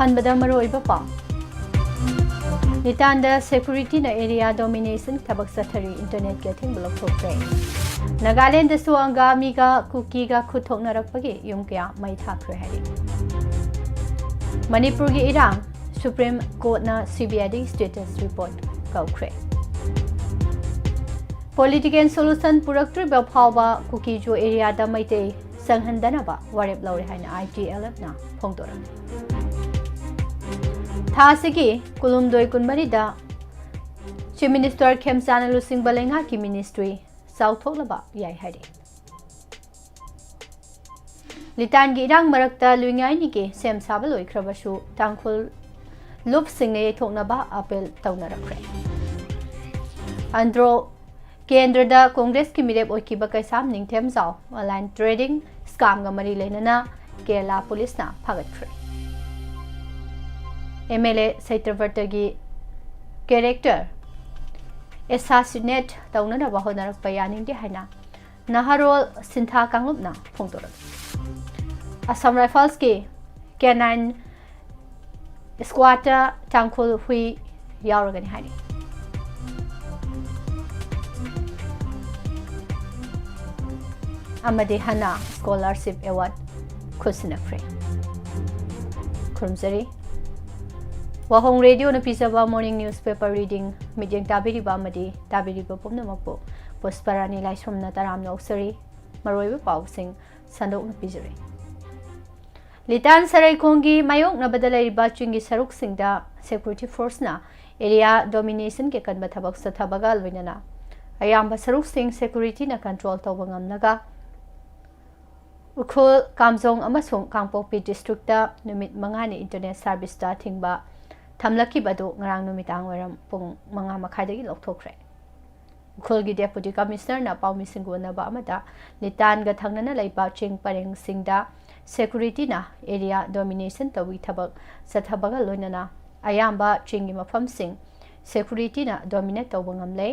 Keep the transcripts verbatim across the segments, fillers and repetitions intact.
ꯑꯍꯥꯟꯕꯗ ꯃꯔꯨꯑꯣꯏꯕ ꯄꯥꯎ꯫ ꯂꯤꯇꯥꯟꯗ ꯁꯦꯀ꯭ꯌꯨꯔꯤꯇꯤꯅ ꯑꯦꯔꯤꯌꯥ ꯗꯣꯃꯤꯅꯦꯁꯟ ꯊꯕꯛ ꯆꯠꯊꯔꯤ, ꯏꯟꯇꯔꯅꯦꯠꯀꯤ ꯑꯊꯤꯡꯕ ꯂꯧꯊꯣꯛꯈ꯭ꯔꯦ꯫ ꯅꯥꯒꯥꯂꯦꯟꯗꯁꯨ ꯑꯪꯒꯥꯃꯤꯒ ꯀꯨꯀꯤꯒ ꯈꯨꯠ ꯊꯣꯛꯅꯔꯛꯄꯒꯤ ꯌꯨꯝ ꯀꯌꯥ ꯃꯩ ꯊꯥꯈ꯭ꯔꯦ ꯍꯥꯏꯔꯤ꯫ ꯃꯅꯤꯄꯨꯔꯒꯤ ꯏꯔꯥꯡ, ꯁꯨꯄ꯭ꯔꯤꯝ ꯀꯣꯔꯠꯅ ꯁꯤ ꯕꯤ ꯑꯥꯏꯗꯒꯤ ꯁ꯭ꯇꯦꯇꯁ ꯔꯤꯄꯣꯔꯠ ꯀꯧꯈ꯭ꯔꯦ꯫ ꯄꯣꯂꯤꯇꯤꯀꯦꯜ ꯁꯣꯂꯨꯁꯟ ꯄꯨꯔꯛꯇ꯭ꯔꯤꯕ ꯐꯥꯎꯕ ꯀꯨꯀꯤꯖꯨ ꯑꯦꯔꯤꯌꯥꯗ ꯃꯩꯇꯩ ꯆꯪꯍꯟꯗꯅꯕ ꯋꯥꯔꯦꯞ ꯂꯧꯔꯦ ꯍꯥꯏꯅ ꯑꯥꯏ ꯇꯤ ꯑꯦꯜ ꯑꯦꯐꯅ ꯐꯣꯡꯗꯣꯔꯛꯂꯤ꯫ ꯊꯥ ꯑꯁꯤꯒꯤ ꯀꯨꯟꯍꯨꯝꯗꯣꯏ ꯀꯨꯟꯃꯔꯤꯗ ꯆꯤꯐ ꯃꯤꯅꯤꯁꯇꯔ ꯈꯦꯝꯆꯥꯟꯅ ꯂꯨꯆꯤꯡꯕ ꯂꯩꯉꯥꯛꯀꯤ ꯃꯤꯅꯤꯁꯇ꯭ꯔꯤ ꯆꯥꯎꯊꯣꯛꯂꯕ ꯌꯥꯏ ꯍꯥꯏꯔꯤ꯫ ꯂꯤꯇꯥꯟꯒꯤ ꯏꯔꯥꯡ ꯃꯔꯛꯇ ꯂꯨꯏꯉꯥꯏꯅꯤꯒꯤ ꯁꯦꯝ ꯁꯥꯕ ꯂꯣꯏꯈ꯭ꯔꯕꯁꯨ ꯇꯥꯡꯈꯨꯜ ꯂꯨꯞꯁꯤꯡꯅ ꯌꯩꯊꯣꯛꯅꯕ ꯑꯄꯤꯜ ꯇꯧꯅꯔꯛꯈ꯭ꯔꯦ꯫ ꯑꯟꯗ꯭ꯔꯣ ꯀꯦꯟꯗ꯭ꯔꯗ ꯀꯣꯡꯒ꯭ꯔꯦꯁꯀꯤ ꯃꯤꯔꯦꯞ ꯑꯣꯏꯈꯤꯕ ꯀꯩꯁꯥꯝ ꯅꯤꯡꯊꯦꯝꯖꯥꯎ ꯑꯣꯟꯂꯥꯏꯟ ꯇ꯭ꯔꯦꯗꯤꯡ ꯁ꯭ꯀꯥꯝꯒ ꯃꯔꯤ ꯂꯩꯅꯅ ꯀꯦꯔꯂꯥ ꯄꯨꯂꯤꯁꯅ ꯐꯥꯒꯠꯈ꯭ꯔꯦ꯫ M L A ꯁꯩꯇ꯭ꯔꯕ꯭ꯔꯇꯒꯤ character assassinate ꯇꯧꯅꯅꯕ ꯍꯣꯠꯅꯔꯛꯄ ꯌꯥꯅꯤꯡꯗꯦ ꯍꯥꯏꯅ ꯅꯍꯥꯔꯣꯜ ꯁꯤꯟꯊꯥ ꯀꯥꯡꯂꯨꯞꯅ ꯐꯣꯡꯗꯣꯔꯛꯂꯤ꯫ ꯑꯁꯥꯝ ꯔꯥꯏꯐꯜꯁꯀꯤ ꯀꯦ ꯅꯥꯏꯟ ꯁ꯭ꯀ꯭ꯋꯥꯗꯇ ꯇꯥꯡꯈꯨꯜ ꯍꯨꯏ ꯌꯥꯎꯔꯒꯅꯤ ꯍꯥꯏꯔꯤ꯫ ꯑꯃꯗꯤ ꯍꯟꯅ ꯁ꯭ꯀꯣꯂꯥꯔꯁꯤꯞ ꯑꯦꯋꯥꯔꯗ ꯈꯨꯠꯁꯤꯟꯅꯈ꯭ꯔꯦ꯫ ꯈꯨꯔꯨꯝꯖꯔꯤ꯫ ꯋꯥꯍꯣꯡ ꯔꯦꯗꯤꯑꯣꯅ ꯄꯤꯖꯕ ꯃꯣꯔꯅꯤꯡ ꯅ꯭ꯌꯨꯁꯄꯦꯄꯔ ꯔꯤꯗꯤꯡ ꯃꯤꯠꯌꯦꯡ ꯇꯥꯕꯤꯔꯤꯕ ꯑꯃꯗꯤ ꯇꯥꯕꯤꯔꯤꯕ ꯄꯨꯝꯅꯃꯛꯄꯨ ꯄꯨꯁꯄꯔꯥꯅꯤ ꯂꯥꯏꯁ꯭ꯔꯝꯅ ꯇꯔꯥꯝꯅ ꯑꯣꯛꯆꯔꯤ꯫ ꯃꯔꯨꯑꯣꯏꯕ ꯄꯥꯎꯁꯤꯡ ꯁꯟꯗꯣꯛꯅ ꯄꯤꯖꯔꯤ꯫ ꯂꯤꯇꯥꯟ ꯁꯔꯩꯈꯣꯡꯒꯤ ꯃꯥꯌꯣꯛꯅꯕꯗ ꯂꯩꯔꯤꯕ ꯆꯤꯡꯒꯤ ꯁꯔꯨꯛꯁꯤꯡꯗ ꯁꯦꯀ꯭ꯌꯨꯔꯤꯇꯤ ꯐꯣꯔꯁꯅ ꯑꯦꯔꯤꯌꯥ ꯗꯣꯃꯤꯅꯦꯁꯟꯒꯤ ꯑꯀꯟꯕ ꯊꯕꯛ ꯆꯠꯊꯕꯒ ꯂꯣꯏꯅꯅ ꯑꯌꯥꯝꯕ ꯁꯔꯨꯛꯁꯤꯡ ꯁꯦꯀ꯭ꯌꯨꯔꯤꯇꯤꯅ ꯀꯟꯇ꯭ꯔꯣꯜ ꯇꯧꯕ ꯉꯝꯂꯒ ꯎꯈ꯭ꯔꯨꯜ, ꯀꯥꯝꯖꯣꯡ ꯑꯃꯁꯨꯡ ꯀꯥꯡꯄꯣꯛꯄꯤ ꯗꯤꯁꯇ꯭ꯔꯤꯛꯇ ꯅꯨꯃꯤꯠ ꯃꯉꯥꯅꯤ ꯏꯟꯇꯔꯅꯦꯠ ꯁꯥꯔꯚꯤꯁꯇ ꯑꯊꯤꯡꯕ ꯊꯝꯂꯛꯈꯤꯕ ꯑꯗꯨ ꯉꯔꯥꯡ ꯅꯨꯃꯤꯗꯥꯡ ꯋꯥꯏꯔꯝ ꯄꯨꯡ ꯃꯉꯥ ꯃꯈꯥꯏꯗꯒꯤ ꯂꯧꯊꯣꯛꯈ꯭ꯔꯦ꯫ ꯎꯈ꯭ꯔꯨꯜꯒꯤ ꯗꯦꯄꯨꯇꯤ ꯀꯃꯤꯁꯅꯔꯅ ꯄꯥꯎꯃꯤꯁꯤꯡꯒ ꯎꯅꯕ ꯑꯃꯗ ꯂꯤꯇꯥꯟꯒ ꯊꯪꯅꯅ ꯂꯩꯕ ꯆꯤꯡ ꯄꯔꯦꯡꯁꯤꯡꯗ ꯁꯦꯀ꯭ꯌꯨꯔꯤꯇꯤꯅ ꯑꯦꯔꯤꯌꯥ ꯗꯣꯃꯤꯅꯦꯁꯟ ꯇꯧꯕꯒꯤ ꯊꯕꯛ ꯆꯠꯊꯕꯒ ꯂꯣꯏꯅꯅ ꯑꯌꯥꯝꯕ ꯆꯤꯡꯒꯤ ꯃꯐꯝꯁꯤꯡ ꯁꯦꯀ꯭ꯌꯨꯔꯤꯇꯤꯅ ꯗꯣꯃꯤꯅꯦꯠ ꯇꯧꯕ ꯉꯝꯂꯦ꯫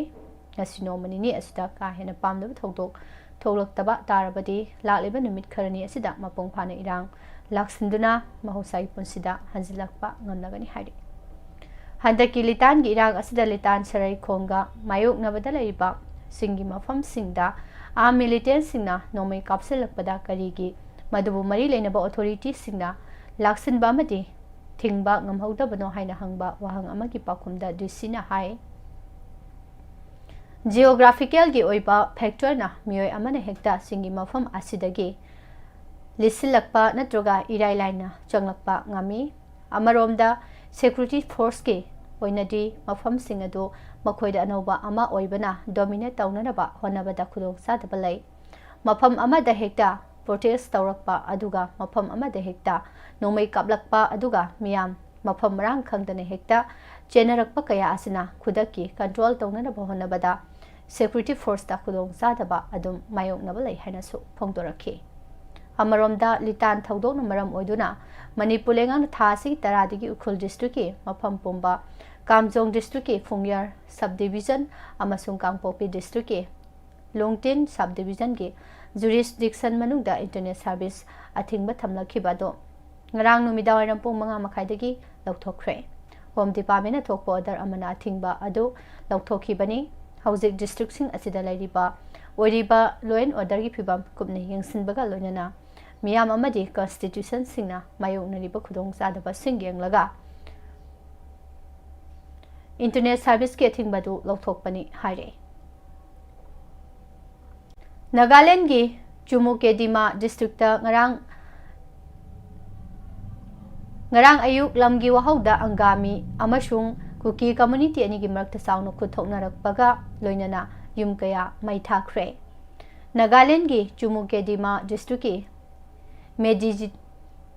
ꯉꯁꯤ ꯅꯣꯡꯃ ꯅꯤꯅꯤ ꯑꯁꯤꯗ ꯀꯥ ꯍꯦꯟꯅ ꯄꯥꯝꯗꯕ ꯊꯧꯗꯣꯛ ꯊꯣꯛꯂꯛꯇꯕ ꯇꯥꯔꯕꯗꯤ ꯂꯥꯛꯂꯤꯕ ꯅꯨꯃꯤꯠ ꯈꯔꯅꯤ ꯑꯁꯤꯗ ꯃꯄꯨꯡ ꯐꯥꯅ ꯏꯔꯥꯡ ꯂꯥꯛꯁꯤꯟꯗꯨꯅ ꯃꯍꯧꯁꯥꯒꯤ ꯄꯨꯟꯁꯤꯗ ꯍꯟꯖꯤꯜꯂꯛꯄ ꯉꯝꯂꯒꯅꯤ ꯍꯥꯏꯔꯤ꯫ ꯍꯟꯗꯛꯀꯤ ꯂꯤꯇꯥꯟꯒꯤ ꯏꯔꯥꯡ ꯑꯁꯤꯗ ꯂꯤꯇꯥꯟ ꯁꯔꯩꯈꯣꯡꯒ ꯃꯥꯌꯣꯛꯅꯕꯗ ꯂꯩꯔꯤꯕ ꯁꯤꯡꯒꯤ ꯃꯐꯝꯁꯤꯡꯗ ꯑꯥꯔꯝ ꯃꯤꯂꯤꯇꯦꯟꯁꯤꯡꯅ ꯅꯣꯡꯃꯩ ꯀꯥꯞꯁꯤꯜꯂꯛꯄꯗ ꯀꯔꯤꯒꯤ ꯃꯗꯨꯕꯨ ꯃꯔꯤ ꯂꯩꯅꯕ ꯑꯣꯊꯣꯔꯤꯇꯤꯁꯤꯡꯅ ꯂꯥꯛꯁꯤꯟꯕ ꯑꯃꯗꯤ ꯊꯤꯡꯕ ꯉꯝꯍꯧꯗꯕꯅꯣ ꯍꯥꯏꯅ ꯍꯪꯕ ꯋꯥꯍꯪ ꯑꯃꯒꯤ ꯄꯥꯎꯈꯨꯝꯗ ꯗꯤ ꯁꯤꯅ ꯍꯥꯏ, ꯖꯤꯑꯣꯒ꯭ꯔꯥꯐꯤꯀꯦꯜꯒꯤ ꯑꯣꯏꯕ ꯐꯦꯛꯇꯔꯅ ꯃꯤꯑꯣꯏ ꯑꯃꯅ ꯍꯦꯛꯇ ꯁꯤꯡꯒꯤ ꯃꯐꯝ ꯑꯁꯤꯗꯒꯤ ꯂꯤꯠꯁꯤꯜꯂꯛꯄ ꯅꯠꯇ꯭ꯔꯒ ꯏꯔꯥꯏ ꯂꯥꯏꯅ ꯆꯪꯂꯛꯄ ꯉꯝꯃꯤ꯫ ꯑꯃꯔꯣꯝꯗ, ꯁꯦꯀ꯭ꯌꯨꯔꯤꯇꯤ ꯐꯣꯔꯁꯀꯤ ꯑꯣꯏꯅꯗꯤ ꯃꯐꯝꯁꯤꯡ ꯑꯗꯨ ꯃꯈꯣꯏꯗ ꯑꯅꯧꯕ ꯑꯃ ꯑꯣꯏꯕꯅ ꯗꯣꯃꯤꯅꯦꯠ ꯇꯧꯅꯅꯕ ꯍꯣꯠꯅꯕꯗ ꯈꯨꯗꯣꯡꯆꯥꯗꯕ ꯂꯩ꯫ ꯃꯐꯝ ꯑꯃꯗ ꯍꯦꯛꯇ ꯄ꯭ꯔꯣꯇꯦꯁ ꯇꯧꯔꯛꯄ ꯑꯗꯨꯒ ꯃꯐꯝ ꯑꯃꯗ ꯍꯦꯛꯇ ꯅꯣꯡꯃꯩ ꯀꯥꯞꯂꯛꯄ ꯑꯗꯨꯒ ꯃꯤꯌꯥꯝ ꯃꯐꯝ ꯃꯔꯥꯡ ꯈꯪꯗꯅ ꯍꯦꯛꯇ ꯆꯦꯟꯅꯔꯛꯄ ꯀꯌꯥ ꯑꯁꯤꯅ ꯈꯨꯗꯛꯀꯤ ꯀꯟꯇ꯭ꯔꯣꯜ ꯇꯧꯅꯅꯕ ꯍꯣꯠꯅꯕꯗ ꯁꯦꯀ꯭ꯌꯨꯔꯤꯇꯤ ꯐꯣꯔꯁꯇ ꯈꯨꯗꯣꯡꯆꯥꯗꯕ ꯑꯗꯨꯝ ꯃꯥꯌꯣꯛꯅꯕ ꯂꯩ ꯍꯥꯏꯅꯁꯨ ꯐꯣꯡꯗꯣꯔꯛꯈꯤ꯫ ꯑꯃꯔꯣꯝꯗ, ꯂꯤꯇꯥꯟ ꯊꯧꯗꯣꯛꯅ ꯃꯔꯝ ꯑꯣꯏꯗꯨꯅ ꯃꯅꯤꯄꯨꯔ ꯂꯩꯉꯥꯛꯅ ꯊꯥ ꯑꯁꯤꯒꯤ ꯇꯔꯥꯗꯒꯤ ꯎꯈ꯭ꯔꯨꯜ ꯗꯤꯁꯇ꯭ꯔꯤꯛꯀꯤ ꯃꯐꯝ ꯄꯨꯝꯕ, ꯀꯥꯝꯖꯣꯡ ꯗꯤꯁꯇ꯭ꯔꯤꯛꯀꯤ ꯐꯨꯡꯌꯔ ꯁꯕ ꯗꯤꯕꯤꯖꯟ ꯑꯃꯁꯨꯡ ꯀꯥꯡꯄꯣꯛꯄꯤ ꯗꯤꯁꯇ꯭ꯔꯤꯛꯀꯤ ꯂꯣꯡꯇꯤꯟ ꯁꯕ ꯗꯤꯕꯤꯖꯟꯒꯤ ꯖꯨꯔꯤꯁꯗꯤꯛꯁꯟ ꯃꯅꯨꯡꯗ ꯏꯟꯇꯔꯅꯦꯠ ꯁꯥꯔꯚꯤꯁ ꯑꯊꯤꯡꯕ ꯊꯝꯂꯛꯈꯤꯕ ꯑꯗꯨ ꯉꯔꯥꯡ ꯅꯨꯃꯤꯗꯥꯡꯋꯥꯏꯔꯝ ꯄꯨꯡ ꯃꯉꯥ ꯃꯈꯥꯏꯗꯒꯤ ꯂꯧꯊꯣꯛꯈ꯭ꯔꯦ꯫ ꯍꯣꯝ ꯗꯤꯄꯥꯔꯠꯃꯦꯟꯅ ꯊꯣꯛꯄ ꯑꯣꯔꯗꯔ ꯑꯃꯅ ꯑꯊꯤꯡꯕ ꯑꯗꯨ ꯂꯧꯊꯣꯛꯈꯤꯕꯅꯤ꯫ ꯍꯧꯖꯤꯛ ꯗꯤꯁꯇ꯭ꯔꯤꯛꯁꯤꯡ ꯑꯁꯤꯗ ꯂꯩꯔꯤꯕ ꯑꯣꯏꯔꯤꯕ ꯂꯣ ꯑꯦꯟ ꯑꯣꯔꯗꯔꯒꯤ ꯐꯤꯕꯝ ꯀꯨꯞꯅ ꯌꯦꯡꯁꯤꯟꯕꯒ ꯂꯣꯏꯅꯅ ꯃꯤꯌꯥꯝ ꯑꯃꯗꯤ ꯀꯟꯁꯇꯤꯇ꯭ꯌꯨꯁꯟꯁꯤꯡꯅ ꯃꯥꯌꯣꯛꯅꯔꯤꯕ ꯈꯨꯗꯣꯡꯆꯥꯗꯕꯁꯤꯡ ꯌꯦꯡꯂꯒ ꯏꯟꯇꯔꯅꯦꯠ ꯁꯥꯔꯚꯤꯁꯀꯤ ꯑꯊꯤꯡꯕꯗꯨ ꯂꯧꯊꯣꯛꯄꯅꯤ ꯍꯥꯏꯔꯦ꯫ ꯅꯥꯒꯥꯂꯦꯟꯒꯤ ꯆꯨꯃꯨꯀꯦꯗꯤꯃꯥ ꯗꯤꯁꯇ꯭ꯔꯤꯛꯇ ꯉꯔꯥꯡ, ꯉꯔꯥꯡ ꯑꯌꯨꯛ ꯂꯝꯒꯤ ꯋꯥꯍꯧꯗ ꯑꯪꯒꯥꯃꯤ ꯑꯃꯁꯨꯡ ꯀꯨꯀꯤ ꯀꯝꯃ꯭ꯌꯨꯅꯤꯇꯤ ꯑꯅꯤꯒꯤ ꯃꯔꯛꯇ ꯆꯥꯎꯅ ꯈꯨꯠ ꯊꯣꯛꯅꯔꯛꯄꯒ ꯂꯣꯏꯅꯅ ꯌꯨꯝ ꯀꯌꯥ ꯃꯩ ꯊꯥꯈ꯭ꯔꯦ꯫ ꯅꯥꯒꯥꯂꯦꯟꯒꯤ ꯆꯨꯃꯨꯀꯦꯗꯤꯃꯥ ꯗꯤꯁꯇ꯭ꯔꯤꯛꯀꯤ ꯃꯦꯗꯤꯖꯤꯠ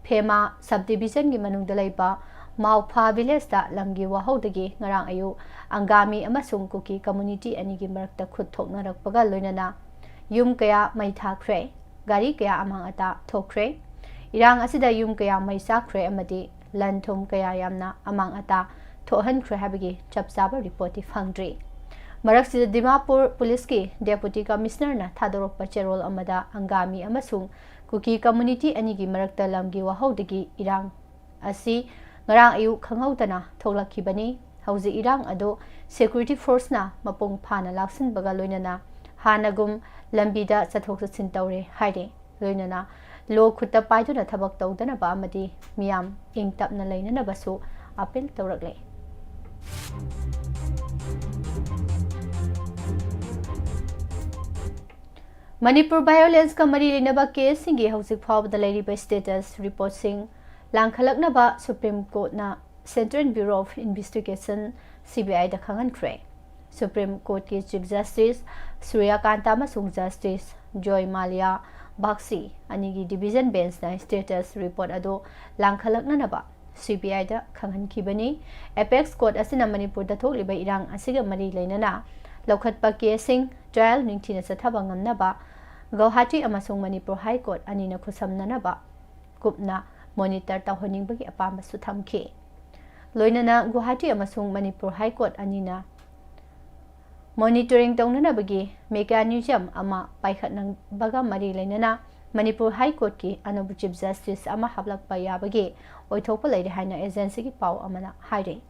ꯐꯦꯃꯥ ꯁꯕ ꯗꯤꯕꯤꯖꯟꯒꯤ ꯃꯅꯨꯡꯗ ꯂꯩꯕ ꯃꯥꯎꯐꯥ ꯚꯤꯂꯦꯖꯇ ꯂꯝꯒꯤ ꯋꯥꯍꯧꯗꯒꯤ ꯉꯔꯥꯡ ꯑꯌꯨꯛ ꯑꯪꯒꯥꯃꯤ ꯑꯃꯁꯨꯡ ꯀꯨꯀꯤ ꯀꯝꯃ꯭ꯌꯨꯅꯤꯇꯤ ꯑꯅꯤꯒꯤ ꯃꯔꯛꯇ ꯈꯨꯠ ꯊꯣꯛꯅꯔꯛꯄꯒ ꯂꯣꯏꯅꯅ ꯌꯨꯝ ꯀꯌꯥ ꯃꯩ ꯊꯥꯈ꯭ꯔꯦ, ꯒꯥꯔꯤ ꯀꯌꯥ ꯑꯃꯥꯡ ꯑꯇꯥ ꯊꯣꯛꯈ꯭ꯔꯦ꯫ ꯏꯔꯥꯡ ꯑꯁꯤꯗ ꯌꯨꯝ ꯀꯌꯥ ꯃꯩ ꯆꯥꯛꯈ꯭ꯔꯦ ꯑꯃꯗꯤ ꯂꯟ ꯊꯨꯝ ꯀꯌꯥ ꯌꯥꯝꯅ ꯑꯃꯥꯡ ꯑꯇꯥ ꯊꯣꯛꯍꯟꯈ꯭ꯔꯦ ꯍꯥꯏꯕꯒꯤ ꯆꯞ ꯆꯥꯕ ꯔꯤꯄꯣꯔꯠꯇꯤ ꯐꯪꯗ꯭ꯔꯤ꯫ ꯃꯔꯛꯁꯤꯗ ꯗꯤꯃꯥꯄꯨꯔ ꯄꯨꯂꯤꯁꯀꯤ ꯗꯦꯄꯨꯇꯤ ꯀꯃꯤꯁꯅꯔꯅ ꯊꯥꯗꯣꯔꯛꯄ ꯆꯦꯔꯣꯜ ꯑꯃꯗ ꯑꯪꯒꯥꯃꯤ ꯑꯃꯁꯨꯡ ꯀꯨꯀꯤ ꯀꯝꯃ꯭ꯌꯨꯅꯤꯇꯤ ꯑꯅꯤꯒꯤ ꯃꯔꯛꯇ ꯂꯝꯒꯤ ꯋꯥꯍꯧꯗꯒꯤ ꯏꯔꯥꯡ ꯑꯁꯤ ꯉꯔꯥꯡ ꯑꯌꯨꯛ ꯈꯪꯍꯧꯗꯅ ꯊꯣꯛꯂꯛꯈꯤꯕꯅꯤ꯫ ꯍꯧꯖꯤꯛ ꯏꯔꯥꯡ ꯑꯗꯨ ꯁꯦꯀ꯭ꯌꯨꯔꯤꯇꯤ ꯐꯣꯔꯁꯅ ꯃꯄꯨꯡ ꯐꯥꯅ ꯂꯥꯛꯁꯤꯟꯕꯒ ꯂꯣꯏꯅꯅ ꯍꯥꯟꯅꯒꯨꯝ ꯂꯝꯕꯤꯗ ꯆꯠꯊꯣꯛ ꯆꯠꯁꯤꯟ ꯇꯧꯔꯦ ꯍꯥꯏꯔꯤ꯫ ꯂꯣꯏꯅꯅ ꯂꯣ ꯈꯨꯠꯇ ꯄꯥꯏꯗꯨꯅ ꯊꯕꯛ ꯇꯧꯗꯅꯕ ꯑꯃꯗꯤ ꯃꯤꯌꯥꯝ ꯏꯪ ꯇꯞꯅ ꯂꯩꯅꯅꯕꯁꯨ ꯑꯥꯄꯤꯜ ꯇꯧꯔꯛꯂꯦ꯫ ꯃꯅꯤꯄꯨꯔ ꯚꯥꯏꯑꯣꯂꯦꯟꯁꯀ ꯃꯔꯤ ꯂꯩꯅꯕ ꯀꯦꯁꯁꯤꯡꯒꯤ ꯍꯧꯖꯤꯛ ꯐꯥꯎꯕꯗ ꯂꯩꯔꯤꯕ ꯁ꯭ꯇꯦꯇꯁ ꯔꯤꯄꯣꯔꯠꯁꯤꯡ ꯂꯥꯡꯈꯠꯂꯛꯅꯕ ꯁꯨꯄ꯭ꯔꯤꯝ ꯀꯣꯔꯠꯅ Central Bureau of Investigation, C B I ꯗ ꯈꯪꯍꯟꯈ꯭ꯔꯦ꯫ ꯁꯨꯄ꯭ꯔꯤꯝ ꯀꯣꯔꯠꯀꯤ ꯆꯤꯐ ꯖꯁꯇꯤꯁ ꯁꯨꯔ꯭ꯌꯀꯥꯟꯇ ꯑꯃꯁꯨꯡ ꯖꯁꯇꯤꯁ ꯖꯣꯏ ꯃꯥꯂꯤꯌꯥ ꯕꯥꯒꯁꯤ ꯑꯅꯤꯒꯤ ꯗꯤꯚꯤꯖꯟ ꯕꯦꯟꯆꯅ ꯁ꯭ꯇꯦꯇꯁ ꯔꯤꯄꯣꯔꯠ ꯑꯗꯨ ꯂꯥꯡꯈꯠꯂꯛꯅꯅꯕ C B I ꯗ ꯈꯪꯍꯟꯈꯤꯕꯅꯤ꯫ ꯑꯦꯄꯦꯛꯁ ꯀꯣꯔꯠ ꯑꯁꯤꯅ ꯃꯅꯤꯄꯨꯔꯗ ꯊꯣꯛꯂꯤꯕ ꯏꯔꯥꯡ ꯑꯁꯤꯒ ꯃꯔꯤ ꯂꯩꯅꯅ ꯂꯧꯈꯠꯄ ꯀꯦꯁꯁꯤꯡ ꯇ꯭ꯔꯥꯌꯦꯜ ꯅꯤꯡꯊꯤꯅ ꯆꯠꯊꯕ ꯉꯝꯅꯕ ꯒꯧꯍꯥꯇꯤ ꯑꯃꯁꯨꯡ ꯃꯅꯤꯄꯨꯔ ꯍꯥꯏ ꯀꯣꯔꯠ ꯑꯅꯤꯅ ꯈꯨꯠꯁꯝꯅꯅꯕ ꯀꯨꯞꯅ ꯃꯣꯅꯤꯇꯔ ꯇꯧꯍꯟꯅꯤꯡꯕꯒꯤ ꯑꯄꯥꯝꯕꯁꯨ ꯊꯝꯈꯤ꯫ ꯂꯣꯏꯅꯅ ꯒꯨꯋꯥꯍꯥꯇꯤ ꯑꯃꯁꯨꯡ ꯃꯅꯤꯄꯨꯔ ꯍꯥꯏ ꯀꯣꯔꯠ ꯑꯅꯤꯅ ꯃꯣꯅꯤꯇꯔꯤꯡ ꯇꯧꯅꯅꯕꯒꯤ ꯃꯦꯀꯥꯅꯤꯖꯝ ꯑꯃ ꯄꯥꯏꯈꯠꯅꯕꯒ ꯃꯔꯤ ꯂꯩꯅꯅ ꯃꯅꯤꯄꯨꯔ ꯍꯥꯏ ꯀꯣꯔꯠꯀꯤ ꯑꯅꯧꯕ ꯆꯤꯐ ꯖꯁꯇꯤꯁ ꯑꯃ ꯍꯥꯞꯂꯛꯄ ꯌꯥꯕꯒꯤ ꯑꯣꯏꯊꯣꯛꯄ ꯂꯩꯔꯦ ꯍꯥꯏꯅ ꯑꯦꯖꯦꯟꯁꯤꯒꯤ ꯄꯥꯎ ꯑꯃꯅ ꯍꯥꯏꯔꯤ꯫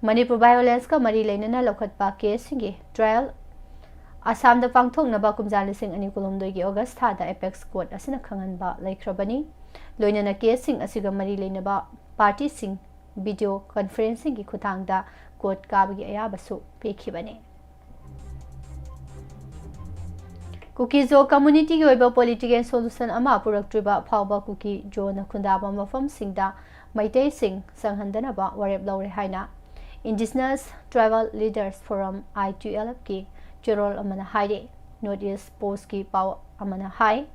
ꯃꯅꯤꯄꯨꯔ ꯚꯥꯏꯑꯣꯂꯦꯟꯁꯀ ꯃꯔꯤ ꯂꯩꯅꯅ ꯂꯧꯈꯠꯄ ꯀꯦꯁꯁꯤꯡꯒꯤ ꯇ꯭ꯔꯥꯌꯦꯜ ꯑꯁꯥꯝꯗ ꯄꯥꯡꯊꯣꯛꯅꯕ ꯀꯨꯝꯖꯥ ꯂꯤꯁꯤꯡ ꯑꯅꯤ ꯀꯨꯟꯍꯨꯝꯗꯣꯏꯒꯤ ꯑꯣꯒꯁ ꯊꯥꯗ ꯑꯦꯄꯦꯛꯁ ꯀꯣꯔꯠ ꯑꯁꯤꯅ ꯈꯪꯍꯟꯕ ꯂꯩꯈ꯭ꯔꯕꯅꯤ꯫ ꯂꯣꯏꯅꯅ ꯀꯦꯁꯁꯤꯡ ꯑꯁꯤꯒ ꯃꯔꯤ ꯂꯩꯅꯕ ꯄꯥꯔꯇꯤꯁꯤꯡ ꯚꯤꯗꯤꯑꯣ ꯀꯟꯐꯔꯦꯟꯁꯤꯡꯒꯤ ꯈꯨꯠꯊꯥꯡꯗ ꯀꯣꯔꯠ ꯀꯥꯕꯒꯤ ꯑꯌꯥꯕꯁꯨ ꯄꯤꯈꯤꯕꯅꯤ꯫ ꯀꯨꯀꯤ ꯖꯣ ꯀꯝꯃꯨꯅꯤꯇꯤꯒꯤ ꯑꯣꯏꯕ ꯄꯣꯂꯤꯇꯤꯀꯦꯜ ꯁꯣꯂꯨꯁꯟ ꯑꯃ ꯄꯨꯔꯛꯇ꯭ꯔꯤꯕ ꯐꯥꯎꯕ ꯀꯨꯀꯤ ꯖꯣꯅ ꯈꯨꯟꯗꯥꯕ ꯃꯐꯝꯁꯤꯡꯗ ꯃꯩꯇꯩꯁꯤꯡ ꯆꯪꯍꯟꯗꯅꯕ ꯋꯥꯔꯦꯞ ꯂꯧꯔꯦ ꯍꯥꯏꯅ Indigenous Tribal Leaders Forum, I T L F ꯀꯤ ꯆꯦꯔꯣꯜ ꯑꯃꯅ ꯍꯥꯏꯔꯤ꯫ ꯅꯣꯔꯠ ꯏꯁ ꯄꯣꯁꯀꯤ ꯄꯥꯎ ꯑꯃꯅ ꯍꯥꯏ,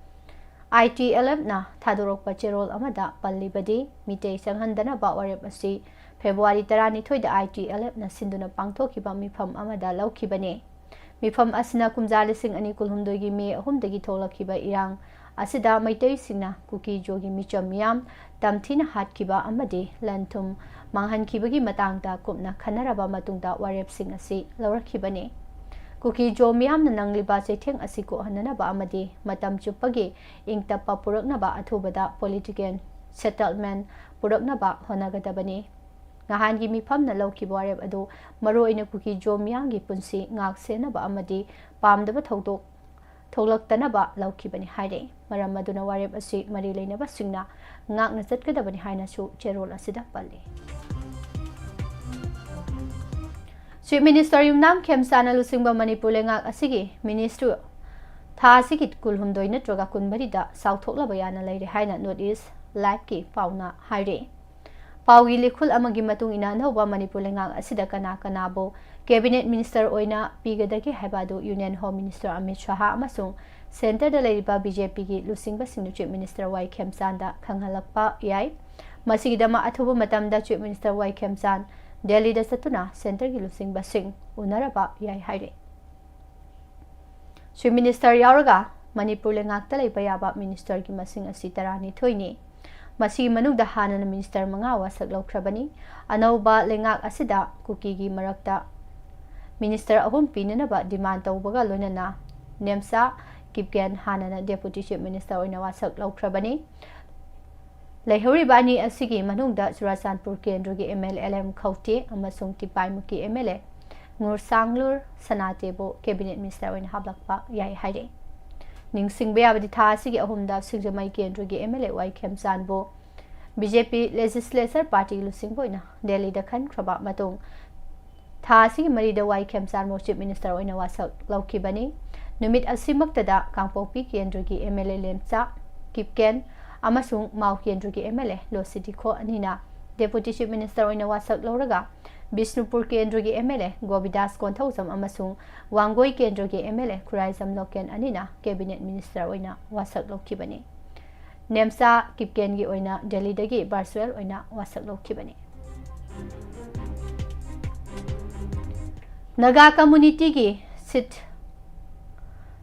I T L F ꯅ ꯊꯥꯗꯣꯔꯛꯄ ꯆꯦꯔꯣꯜ ꯑꯃꯗ ꯄꯜꯂꯤꯕꯗꯤ, ꯃꯤꯇꯩ ꯆꯪꯍꯟꯗꯅꯕ ꯋꯥꯔꯦꯞ ꯑꯁꯤ February ꯇꯔꯥꯅꯤꯊꯣꯏꯗ I T L F ꯅ ꯁꯤꯟꯗꯨꯅ ꯄꯥꯡꯊꯣꯛꯈꯤꯕ ꯃꯤꯐꯝ ꯑꯃꯗ ꯂꯧꯈꯤꯕꯅꯤ꯫ ꯃꯤꯐꯝ ꯑꯁꯤꯅ ꯀꯨꯝꯖꯥ ꯂꯤꯁꯤꯡ ꯑꯅꯤ ꯀꯨꯟꯍꯨꯝꯗꯣꯏꯒꯤ ꯃꯦ ꯑꯍꯨꯝꯗꯒꯤ ꯊꯣꯛꯂꯛꯈꯤꯕ ꯏꯔꯥꯡ ꯑꯁꯤꯗ ꯃꯩꯇꯩꯁꯤꯡꯅ ꯀꯨꯀꯤ ꯖꯣꯒꯤ ꯃꯤꯆꯝ ꯃꯤꯌꯥꯝ ꯇꯝꯊꯤꯅ ꯍꯥꯠꯈꯤꯕ ꯑꯃꯗꯤ ꯂꯟ ꯊꯨꯝ ꯃꯥꯡꯍꯟꯈꯤꯕꯒꯤ ꯃꯇꯥꯡꯗ ꯀꯨꯞꯅ ꯈꯟꯅꯔꯕ ꯃꯇꯨꯡꯗ ꯋꯥꯔꯦꯞꯁꯤꯡ ꯑꯁꯤ ꯂꯧꯔꯛꯈꯤꯕꯅꯤ꯫ ꯀꯨꯀꯤ ꯖꯣ ꯃꯤꯌꯥꯝꯅ ꯅꯪꯂꯤꯕ ꯆꯩꯊꯦꯡ ꯑꯁꯤ ꯀꯣꯛꯍꯟꯅꯅꯕ ꯑꯃꯗꯤ ꯃꯇꯝ ꯆꯨꯞꯄꯒꯤ ꯏꯪ ꯇꯞꯄ ꯄꯨꯔꯛꯅꯕ ꯑꯊꯨꯕꯗ political settlement ꯄꯨꯔꯛꯅꯕ ꯍꯣꯠꯅꯒꯗꯕꯅꯤ꯫ ꯅꯍꯥꯟꯒꯤ ꯃꯤꯐꯝꯅ ꯂꯧꯈꯤꯕ ꯋꯥꯔꯦꯞ ꯑꯗꯨ ꯃꯔꯨꯑꯣꯏꯅ ꯀꯨꯀꯤ ꯖꯣ ꯃꯤꯌꯥꯝꯒꯤ ꯄꯨꯟꯁꯤ ꯉꯥꯛ ꯁꯦꯟꯅꯕ ꯑꯃꯗꯤ ꯄꯥꯝꯗꯕ ꯊꯧꯗꯣꯛ ꯊꯣꯛꯂꯛꯇꯅꯕ ꯂꯧꯈꯤꯕꯅꯤ ꯍꯥꯏꯔꯦ꯫ ꯃꯔꯝ ꯑꯗꯨꯅ ꯋꯥꯔꯦꯞ ꯑꯁꯤ ꯃꯔꯤ ꯂꯩꯅꯕꯁꯤꯡꯅ ꯉꯥꯛꯅ ꯆꯠꯀꯗꯕꯅꯤ ꯍꯥꯏꯅꯁꯨ ꯆꯦꯔꯣꯜ ꯑꯁꯤꯗ ꯄꯜꯂꯤ꯫ Chief Minister ꯌꯨꯝꯅꯥꯝ ꯈꯦꯝꯆꯥꯅ ꯂꯨꯆꯤꯡꯕ ꯃꯅꯤꯄꯨꯔ ꯂꯩꯉꯥꯛ ꯑꯁꯤꯒꯤ ministry ꯊꯥ ꯑꯁꯤꯒꯤ ꯀꯨꯟꯍꯨꯝꯗꯣꯏ ꯅꯠꯇ꯭ꯔꯒ ꯀꯨꯟꯃꯔꯤꯗ ꯆꯥꯎꯊꯣꯛꯂꯕ ꯌꯥꯅ ꯂꯩꯔꯦ ꯍꯥꯏꯅ North East Live ꯀꯤ ꯄꯥꯎꯅ ꯍꯥꯏꯔꯤ꯫ ꯄꯥꯎꯒꯤ ꯂꯤꯈꯨꯜ ꯑꯃꯒꯤ ꯃꯇꯨꯡ ꯏꯟꯅ ꯑꯅꯧꯕ ꯃꯅꯤꯄꯨꯔ ꯂꯩꯉꯥꯛ ꯑꯁꯤꯗ ꯀꯅꯥ ꯀꯅꯥꯕꯨ cabinet minister ꯑꯣꯏꯅ ꯄꯤꯒꯗꯒꯦ ꯍꯥꯏꯕ ꯑꯗꯨ Union Home Minister ꯑꯃꯤꯠ ꯁꯍꯥ ꯑꯃꯁꯨꯡ centre ꯗ ꯂꯩꯔꯤꯕ ꯕꯤ ꯖꯦ ꯄꯤꯒꯤ ꯂꯨꯆꯤꯡꯕꯁꯤꯡꯅ Chief Minister ꯋꯥꯏ ꯈꯦꯝꯆꯥꯟꯗ ꯈꯪꯍꯜꯂꯛꯄ ꯌꯥꯏ꯫ ꯃꯁꯤꯒꯤꯗꯃꯛ ꯑꯊꯨꯕ ꯃꯇꯝꯗ Chief Minister ꯋꯥꯏ ꯈꯦꯝꯆꯥꯟ ꯗꯦꯜꯂꯤꯗ ꯆꯠꯇꯨꯅ centre ꯒꯤ ꯂꯨꯆꯤꯡꯕꯁꯤꯡ ꯎꯅꯔꯕ ꯌꯥꯏ ꯍꯥꯏꯔꯤ꯫ Chief Minister ꯌꯥꯎꯔꯒ ꯃꯅꯤꯄꯨꯔ ꯂꯩꯉꯥꯛꯇ ꯂꯩꯕ ꯌꯥꯕ minister ꯒꯤ ꯃꯁꯤꯡ ꯑꯁꯤ ꯇꯔꯥꯅꯤꯊꯣꯏꯅꯤ꯫ ꯃꯁꯤꯒꯤ ꯃꯅꯨꯡꯗ ꯍꯥꯟꯅꯅ minister ꯃꯉꯥ ꯋꯥꯁꯛ ꯂꯧꯈ꯭ꯔꯕꯅꯤ꯫ ꯑꯅꯧꯕ ꯂꯩꯉꯥꯛ ꯑꯁꯤꯗ ꯀꯨꯀꯤꯒꯤ ꯃꯔꯛꯇ minister ꯑꯍꯨꯝ ꯄꯤꯅꯅꯕ demand ꯇꯧꯕꯒ ꯂꯣꯏꯅꯅ ꯅꯦꯝꯆꯥ ꯀꯤꯞꯒꯦꯟ ꯍꯥꯟꯅꯅ Deputy Chief Minister ꯑꯣꯏꯅ ꯋꯥꯁꯛ ꯂꯧꯈ꯭ꯔꯕꯅꯤ꯫ ꯂꯩꯍꯧꯔꯤꯕ ꯑꯅꯤ ꯑꯁꯤꯒꯤ ꯃꯅꯨꯡꯗ ꯆꯨꯔꯥꯆꯥꯟꯄꯨꯔ ꯀꯦꯟꯗ꯭ꯔꯒꯤ M L A L M Khaute ꯑꯃꯁꯨꯡ ꯇꯤꯄꯥꯏꯃꯨꯛꯀꯤ M L A ꯉꯨꯔꯁꯥꯡꯂꯨꯔ ꯁꯅꯥꯇꯦꯕꯨ cabinet minister ꯑꯣꯏꯅ ꯍꯥꯞꯂꯛꯄ ꯌꯥꯏ ꯍꯥꯏꯔꯤ꯫ ꯅꯤꯡꯁꯤꯡꯕ ꯌꯥꯕꯗꯤ ꯊꯥ ꯑꯁꯤꯒꯤ ꯑꯍꯨꯝꯗ ꯁꯤꯡꯖꯃꯩ ꯀꯦꯟꯗ꯭ꯔꯒꯤ M L A ꯋꯥꯏ ꯈꯦꯝꯆꯥꯟꯕꯨ B J P legislature party ꯒꯤ ꯂꯨꯆꯤꯡꯕ ꯑꯣꯏꯅ ꯗꯦꯜꯂꯤꯗ ꯈꯟꯈ꯭ꯔꯕ ꯃꯇꯨꯡ ꯊꯥ ꯑꯁꯤꯒꯤ ꯃꯔꯤꯗ ꯋꯥꯏ ꯈꯦꯝꯆꯥꯟꯕꯨ Chief Minister ꯑꯣꯏꯅ ꯋꯥꯁꯛ ꯂꯧꯈꯤꯕꯅꯤ꯫ ꯅꯨꯃꯤꯠ ꯑꯁꯤꯃꯛꯇꯗ ꯀꯥꯡꯄꯣꯛꯄꯤ ꯀꯦꯟꯗ꯭ꯔꯒꯤ M L A ꯂꯦꯝꯆꯥ ꯀꯤꯞꯒꯦꯟ ꯑꯃꯁꯨꯡ ꯃꯥꯎ ꯀꯦꯟꯗ꯭ꯔꯒꯤ M L A ꯂꯣꯁꯤꯗꯤꯈꯣ ꯑꯅꯤꯅ Deputy Chief Minister ꯑꯣꯏꯅ ꯋꯥꯁꯛ ꯂꯧꯔꯒ ꯕꯤꯁꯅꯨꯄꯨꯔ ꯀꯦꯟꯗ꯭ꯔꯒꯤ M L A ꯒꯣꯕꯤꯗꯥꯁ ꯀꯣꯟꯊꯧꯖꯝ ꯑꯃꯁꯨꯡ ꯋꯥꯡꯒꯣꯏ ꯀꯦꯟꯗ꯭ꯔꯒꯤ M L A Khuraijam local ꯑꯅꯤꯅ cabinet minister ꯑꯣꯏꯅ ꯋꯥꯁꯛ ꯂꯧꯈꯤꯕꯅꯤ꯫ ꯅꯦꯝꯆꯥ ꯀꯤꯞꯒꯦꯟꯒꯤ ꯑꯣꯏꯅ ꯗꯦꯜꯂꯤꯗꯒꯤ virtual ꯑꯣꯏꯅ ꯋꯥꯁꯛ ꯂꯧꯈꯤꯕꯅꯤ꯫ ꯅꯥꯒꯥ community ꯒꯤ seed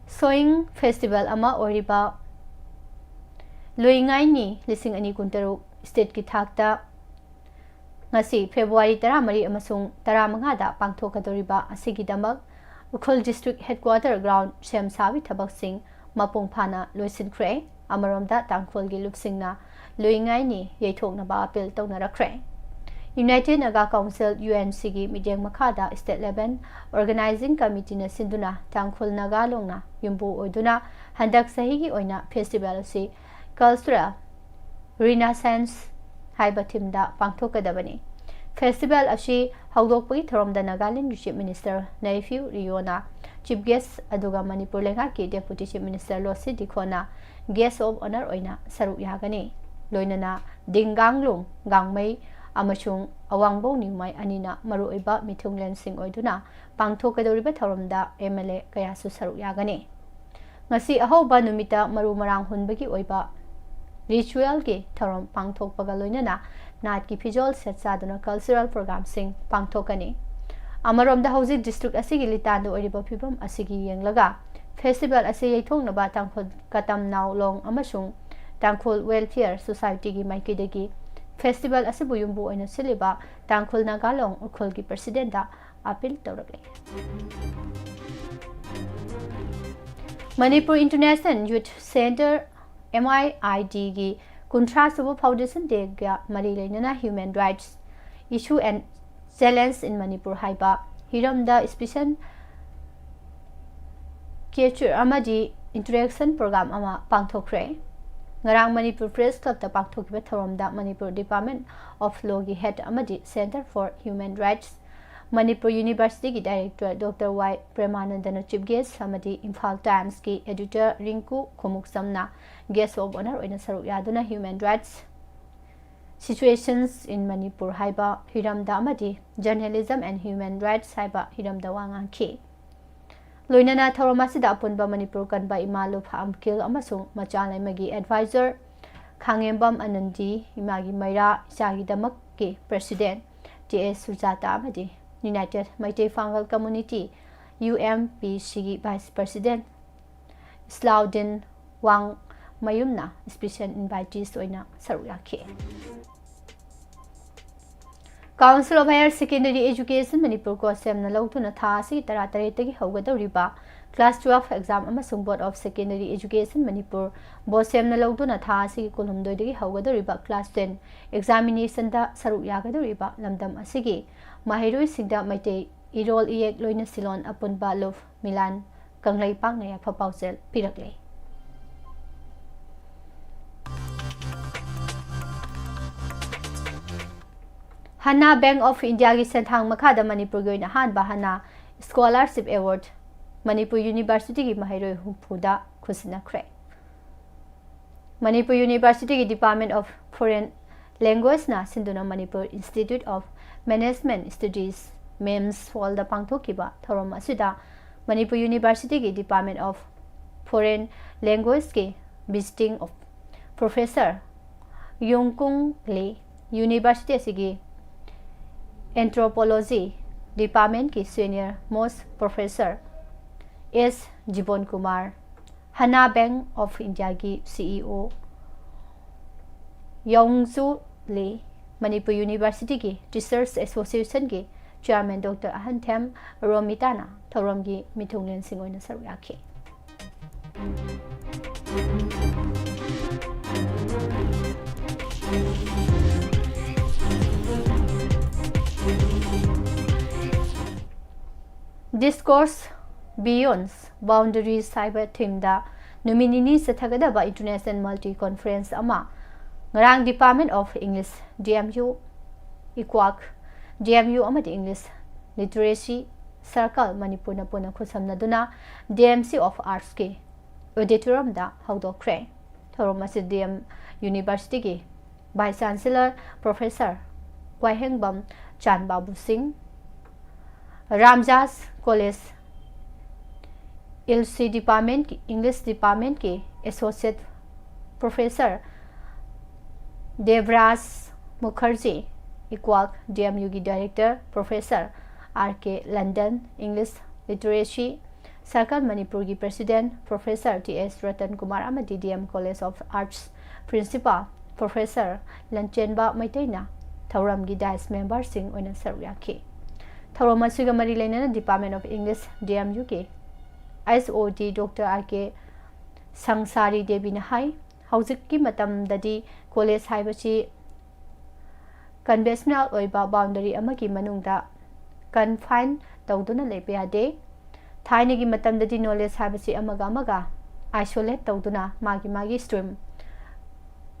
sowing festival ꯑꯃ ꯑꯣꯏꯔꯤꯕ ꯂꯨꯏꯉꯥꯏꯅꯤ ꯂꯤꯁꯤꯡ ꯑꯅꯤ ꯀꯨꯟꯇꯔꯨꯛ state ꯀꯤ ꯊꯥꯛꯇ ꯉꯁꯤ February ꯇꯔꯥꯃꯔꯤ ꯑꯃꯁꯨꯡ ꯇꯔꯥꯃꯉꯥꯗ ꯄꯥꯡꯊꯣꯛꯀꯗꯧꯔꯤꯕ ꯑꯁꯤꯒꯤꯗꯃꯛ ꯎꯈ꯭ꯔꯨꯜ ꯗꯤꯁꯇ꯭ꯔꯤꯛ ꯍꯦꯗꯀ꯭ꯋꯥꯇꯔ ꯒ꯭ꯔꯥꯎꯟ ꯁꯦꯝ ꯁꯥꯕꯒꯤ ꯊꯕꯛꯁꯤꯡ ꯃꯄꯨꯡ ꯐꯥꯅ ꯂꯣꯏꯁꯤꯟꯈ꯭ꯔꯦ꯫ ꯑꯃꯔꯣꯝꯗ ꯇꯥꯡꯈꯨꯜꯒꯤ ꯂꯨꯞꯁꯤꯡꯅ ꯂꯨꯏꯉꯥꯏꯅꯤ ꯌꯩꯊꯣꯛꯅꯕ ꯑꯥꯄꯤꯜ ꯇꯧꯅꯔꯛꯈ꯭ꯔꯦ꯫ United Naga council, U N ꯁꯤꯒꯤ ꯃꯤꯠꯌꯦꯡ ꯃꯈꯥꯗ ꯁ꯭ꯇꯦꯠ ꯂꯦꯚꯦꯜ ꯑꯣꯔꯒꯅꯥꯏꯖꯤꯡ ꯀꯃꯤꯇꯤꯅ ꯁꯤꯟꯗꯨꯅ ꯇꯥꯡꯈꯨꯜ ꯅꯥꯒꯥ ꯂꯣꯡꯅ ꯌꯨꯝꯕꯨ ꯑꯣꯏꯗꯨꯅ ꯍꯟꯗꯛ ꯆꯍꯤꯒꯤ ꯑꯣꯏꯅ ꯐꯦꯁꯇꯤꯚꯦꯜ ꯑꯁꯤ ꯀꯜꯆꯔꯦꯜ ꯔꯤꯅꯥꯁꯦꯟꯁ ꯍꯥꯏꯕ ꯊꯤꯝꯗ ꯄꯥꯡꯊꯣꯛꯀꯗꯕꯅꯤ꯫ ꯐꯦꯁꯇꯤꯚꯦꯜ ꯑꯁꯤ ꯍꯧꯗꯣꯛꯄꯒꯤ ꯊꯧꯔꯝꯗ ꯅꯥꯒꯥꯂꯦꯟꯒꯤ ꯆꯤꯐ ꯃꯤꯅꯤꯁꯇꯔ ꯅꯩꯐꯤꯌꯨ ꯔꯤꯌꯣꯅ ꯆꯤꯐ ꯒꯦꯁ ꯑꯗꯨꯒ ꯃꯅꯤꯄꯨꯔ ꯂꯩꯉꯥꯛꯀꯤ ꯗꯦꯄꯨꯇꯤ ꯆꯤꯐ ꯃꯤꯅꯤꯁꯇꯔ ꯂꯣꯁꯤ ꯗꯤꯈꯣꯅ ꯒꯦꯁ ꯑꯣꯐ ꯑꯣꯅꯔ ꯑꯣꯏꯅ ꯁꯔꯨꯛ ꯌꯥꯒꯅꯤ꯫ ꯂꯣꯏꯅꯅ ꯗꯤꯡꯒꯥꯡꯂꯨꯡ, ꯒꯥꯡꯃꯩ ꯑꯃꯁꯨꯡ ꯑꯋꯥꯡꯕꯧ ꯅ꯭ꯌꯨꯃꯥꯏ ꯑꯅꯤꯅ ꯃꯔꯨꯑꯣꯏꯕ ꯃꯤꯊꯨꯡꯂꯦꯟꯁꯤꯡ ꯑꯣꯏꯗꯨꯅ ꯄꯥꯡꯊꯣꯛꯀꯗꯧꯔꯤꯕ ꯊꯧꯔꯝꯗ ꯑꯦꯝ ꯑꯦꯜ ꯑꯦ ꯀꯌꯥꯁꯨ ꯁꯔꯨꯛ ꯌꯥꯒꯅꯤ꯫ ꯉꯁꯤ ꯑꯍꯧꯕ ꯅꯨꯃꯤꯠꯇ ꯃꯔꯨ ꯃꯔꯥꯡ ꯍꯨꯟꯕꯒꯤ ꯑꯣꯏꯕ ꯔꯤꯆꯨꯋꯦꯜꯒꯤ ꯊꯧꯔꯝ ꯄꯥꯡꯊꯣꯛꯄꯒ ꯂꯣꯏꯅꯅ ꯅꯥꯠꯀꯤ ꯐꯤꯖꯣꯜ ꯁꯦꯠ ꯆꯥꯗꯨꯅ ꯀꯜꯆꯔꯦꯜ ꯄ꯭ꯔꯣꯒ꯭ꯔꯥꯝꯁꯤꯡ ꯄꯥꯡꯊꯣꯛꯀꯅꯤ꯫ ꯑꯃꯔꯣꯝꯗ ꯍꯧꯖꯤꯛ ꯗꯤꯁꯇ꯭ꯔꯤꯛ ꯑꯁꯤꯒꯤ ꯂꯤꯇꯥꯟꯗ ꯑꯣꯏꯔꯤꯕ ꯐꯤꯕꯝ ꯑꯁꯤꯒꯤ ꯌꯦꯡꯂꯒ ꯐꯦꯁꯇꯤꯚꯦꯜ ꯑꯁꯤ ꯌꯩꯊꯣꯛꯅꯕ ꯇꯥꯡꯈꯨꯜ ꯀꯇꯝ ꯅꯥꯎ ꯂꯣꯡ ꯑꯃꯁꯨꯡ ꯇꯥꯡꯈꯨꯜ ꯋꯦꯜꯐꯤꯌꯔ ꯁꯣꯁꯥꯏꯇꯤꯒꯤ ꯃꯥꯏꯀꯩꯗꯒꯤ ꯐꯦꯁꯇꯤꯚꯦꯜ ꯑꯁꯤꯕꯨ ꯌꯨꯝꯕꯨ ꯑꯣꯏꯅ ꯁꯤꯜꯂꯤꯕ ꯇꯥꯡꯈꯨꯜ ꯅꯥꯒꯥ ꯂꯣꯡ ꯎꯈ꯭ꯔꯨꯜꯒꯤ ꯄ꯭ꯔꯁꯤꯗꯦꯟꯗ ꯑꯥꯄꯤꯜ ꯇꯧꯔꯛꯂꯤ꯫ Manipur international youth centre, M I I ꯗꯤꯒꯤ ꯀꯨꯟꯊ꯭ꯔꯥ ꯁꯨꯕ ꯐꯥꯎꯟꯗꯦꯁꯟ ꯗꯦꯒ ꯃꯔꯤ ꯂꯩꯅꯅ Human Rights Issue and Challenge in Manipur ꯍꯥꯏꯕ ꯍꯤꯔꯝꯗ ꯁ꯭ꯄꯦꯁꯦꯜ ꯀꯦꯆꯔ ꯑꯃꯗꯤ ꯏꯟꯇꯔꯦꯛꯁꯟ ꯄ꯭ꯔꯣꯒ꯭ꯔꯥꯝ ꯑꯃ ꯄꯥꯡꯊꯣꯛꯈ꯭ꯔꯦ꯫ ꯉꯔꯥꯡ ꯃꯅꯤꯄꯨꯔ ꯄ꯭ꯔꯦꯁ ꯀ꯭ꯂꯕꯇ ꯄꯥꯡꯊꯣꯛꯈꯤꯕ ꯊꯧꯔꯝꯗ ꯃꯅꯤꯄꯨꯔ ꯗꯤꯄꯥꯔꯠꯃꯦꯟ ꯑꯣꯐ ꯂꯣꯒꯤ ꯍꯦꯗ ꯑꯃꯗꯤ Centre for Human Rights Manipur ꯌꯨꯅꯤꯚꯔꯁꯤꯇꯤꯒꯤ ꯗꯥꯏꯔꯦꯛꯇꯔ ꯗꯣꯛꯇꯔ ꯋꯥꯏ ꯄ꯭ꯔꯦꯃꯥꯅꯟꯗꯅ ꯆꯤꯐ ꯒꯦꯁ ꯑꯃꯗꯤ ꯏꯝꯐꯥꯜ ꯇꯥꯏꯝꯁꯀꯤ ꯑꯦꯗꯤꯇꯔ ꯔꯤꯡꯀꯨ ꯈꯨꯃꯨꯛꯆꯝꯅ ꯒꯦꯁ ꯑꯣꯐ ꯑꯣꯅꯔ ꯑꯣꯏꯅ ꯁꯔꯨꯛ ꯌꯥꯗꯨꯅ Human Rights Situations in Manipur ꯍꯥꯏꯕ ꯍꯤꯔꯝꯗ ꯑꯃꯗꯤ Journalism and Human Rights ꯍꯥꯏꯕ ꯍꯤꯔꯝꯗ ꯋꯥ ꯉꯥꯡꯈꯤ꯫ ꯂꯣꯏꯅꯅ ꯊꯧꯔꯝ ꯑꯁꯤꯗ ꯑꯄꯨꯟꯕ ꯃꯅꯤꯄꯨꯔ ꯀꯟꯕ ꯏꯃꯥ ꯂꯨꯞ ꯑꯝꯀꯤꯜ ꯑꯃꯁꯨꯡ ꯃꯆꯥ ꯂꯩꯃꯒꯤ ꯑꯦꯗꯚꯥꯏꯖꯔ ꯈꯥꯉꯦꯝꯕꯝ ꯑꯅꯟꯗꯤ, ꯏꯃꯥꯒꯤ ꯃꯩꯔꯥ ꯏꯆꯥꯒꯤꯗꯃꯛꯀꯤ ꯄ꯭ꯔꯁꯤꯗꯦꯟ ꯇꯤ ꯑꯦꯁ ꯁꯨꯖꯥꯇꯥ ꯑꯃꯗꯤ ꯌꯨꯅꯥꯏꯇꯦꯗ ꯃꯩꯇꯩ ꯄꯥꯡꯒꯜ ꯀꯝꯃ꯭ꯌꯨꯅꯤꯇꯤ, ꯌꯨ ꯑꯦꯝ ꯄꯤ ꯁꯤꯒꯤ ꯚꯥꯏꯁ ꯄ꯭ꯔꯁꯤꯗꯦꯟ ꯏꯁꯂꯥꯎꯗꯤꯟ ꯋꯥꯡꯃꯌꯨꯝꯅ ꯁ꯭ꯄꯦꯁꯦꯜ ꯏꯟꯚꯥꯏꯇꯤꯁ ꯑꯣꯏꯅ ꯁꯔꯨꯛ ꯌꯥꯈꯤ꯫ Council of Higher Secondary Education Manipur ꯀꯣ ꯁꯦꯝꯅ ꯂꯧꯗꯨꯅ ꯊꯥ ꯑꯁꯤꯒꯤ ꯇꯔꯥꯇꯔꯦꯠꯇꯒꯤ ꯍꯧꯒꯗꯧꯔꯤꯕ Class twelve exam ꯑꯃꯁꯨꯡ Board of Secondary Education Manipur ꯕꯣ ꯁꯦꯝꯅ ꯂꯧꯗꯨꯅ ꯊꯥ ꯑꯁꯤꯒꯤ ꯀꯨꯟꯍꯨꯝꯗꯣꯏꯗꯒꯤ ꯍꯧꯒꯗꯧꯔꯤꯕ Class ten examinationꯗ ꯁꯔꯨꯛ ꯌꯥꯒꯗꯧꯔꯤꯕ ꯂꯝꯗꯝ ꯑꯁꯤꯒꯤ ꯃꯍꯩꯔꯣꯏꯁꯤꯡꯗ ꯃꯩꯇꯩ ꯏꯔꯣꯜ ꯏꯌꯦꯛ ꯂꯣꯏꯅ ꯁꯤꯂꯣꯟ ꯑꯄꯨꯟꯕ ꯂꯨꯞ ꯃꯤꯂꯥꯟ ꯀꯪꯂꯩꯄꯥꯛꯅ ꯌꯥꯏꯐ ꯄꯥꯎꯖꯦꯜ ꯄꯤꯔꯛꯂꯤ꯫ ꯍꯅꯥ Bank of Indiaꯒꯤ ꯁꯦꯟꯊꯥꯡ ꯃꯈꯥꯗ ꯃꯅꯤꯄꯨꯔꯒꯤ ꯑꯣꯏꯅ ꯑꯍꯥꯟꯕ ꯍꯅꯥ Scholarship Award ꯃꯅꯤꯄꯨꯔ Universityꯒꯤ ꯃꯍꯩꯔꯣꯏ ꯍꯨꯝꯐꯨꯗ ꯈꯨꯠꯁꯤꯟꯅꯈ꯭ꯔꯦ꯫ ꯃꯅꯤꯄꯨꯔ Universityꯒꯤ Department of Foreign Languageꯅ ꯁꯤꯟꯗꯨꯅ Manipur Institute of Management Studies, MEMS Hallꯗ ꯄꯥꯡꯊꯣꯛꯈꯤꯕ ꯊꯧꯔꯝ ꯑꯁꯤꯗ Manipur Universityꯒꯤ Department of Foreign Languageꯀꯤ visiting of Professor ꯌꯣꯡꯀꯨꯡ ꯂꯤ, University ꯑꯁꯤꯒꯤ Anthropology Departmentꯀꯤ Senior Most Professor S ꯖꯤꯕꯣꯟ Kumar, ꯍꯅꯥ Bank of Indiaꯒꯤ CEO ꯌꯣꯡꯖꯨ ꯂꯤ, ꯃꯅꯤꯄꯨꯔ Universityꯒꯤ Teachers Associationꯒꯤ Chairman Doctor ꯑꯍꯟꯊꯦꯝ ꯔꯣꯃꯤꯇꯥꯅ ꯊꯧꯔꯝꯒꯤ ꯃꯤꯊꯨꯡꯂꯦꯟꯁꯤꯡ ꯑꯣꯏꯅ ꯁꯔꯨꯛ ꯌꯥꯈꯤ꯫ Discourse Beyond Boundaries ꯍꯥꯏꯕ themeꯗ ꯅꯨꯃꯤꯠ ꯅꯤꯅꯤ ꯆꯠꯊꯒꯗꯕ International Multi Conference ꯑꯃ ꯉꯔꯥꯡ Department of English, DMU, ꯏꯀ꯭ꯋꯥꯛ, DMU ꯑꯃꯗꯤ English Literacy Circle ꯃꯅꯤꯄꯨꯔꯅ ꯄꯨꯟꯅ ꯈꯨꯠꯁꯝꯅꯗꯨꯅ DMC of Artsꯀꯤ auditoriumꯗ ꯍꯧꯗꯣꯛꯈ꯭ꯔꯦ꯫ ꯊꯧꯔꯝ ꯑꯁꯤ DM Universityꯒꯤ Vice Chancellor Professor ꯀ꯭ꯋꯥꯏꯍꯦꯡꯕꯝ ꯆꯥꯟꯕꯥꯕꯨ ꯁꯤꯡ, ꯔꯥꯝꯖꯥꯁ College Ilsi Department, English Departmentꯀꯤ Associate Professor ꯗꯦꯕ꯭ꯔꯥꯖ Mukherjee, ꯏꯀ꯭ꯋꯥꯛ, DMUꯒꯤ Director Professor R K London, English Literacy Circle ꯃꯅꯤꯄꯨꯔꯒꯤ President Professor T ꯑꯦꯁ ꯔꯇꯟ ꯀꯨꯃꯥꯔ ꯑꯃꯗꯤ DM College of Arts Principal Professor ꯂꯟꯆꯦꯟꯕ ꯃꯩꯇꯩꯅ ꯊꯧꯔꯝꯒꯤ dice ꯃꯦꯝꯕꯔꯁꯤꯡ ꯑꯣꯏꯅ ꯁꯔꯨꯛ ꯌꯥꯈꯤ꯫ ꯊꯧꯔꯝ ꯑꯁꯤꯒ ꯃꯔꯤ ꯂꯩꯅꯅ Department of English, D M U ꯒꯤ H O D Doctor R K ꯁꯪꯁꯥꯔꯤ ꯗꯦꯕꯤꯅ ꯍꯥꯏ, ꯍꯧꯖꯤꯛꯀꯤ ꯃꯇꯝꯗꯗꯤ ꯀꯣꯂꯦꯖ ꯍꯥꯏꯕꯁꯤ ꯀꯟꯚꯦꯟꯁꯅꯦꯜ ꯑꯣꯏꯕ ꯕꯥꯎꯟꯗꯔꯤ ꯑꯃꯒꯤ ꯃꯅꯨꯡꯗ ꯀꯟꯐꯥꯏꯟ ꯇꯧꯗꯨꯅ ꯂꯩꯕ ꯌꯥꯗꯦ꯫ ꯊꯥꯏꯅꯒꯤ ꯃꯇꯝꯗꯗꯤ ꯅꯣꯂꯦꯖ ꯍꯥꯏꯕꯁꯤ ꯑꯃꯒ ꯑꯃꯒ ꯑꯥꯏꯁꯣꯂꯦꯠ ꯇꯧꯗꯨꯅ, ꯃꯥꯒꯤ ꯃꯥꯒꯤ ꯁ꯭ꯇ꯭ꯔꯤꯝ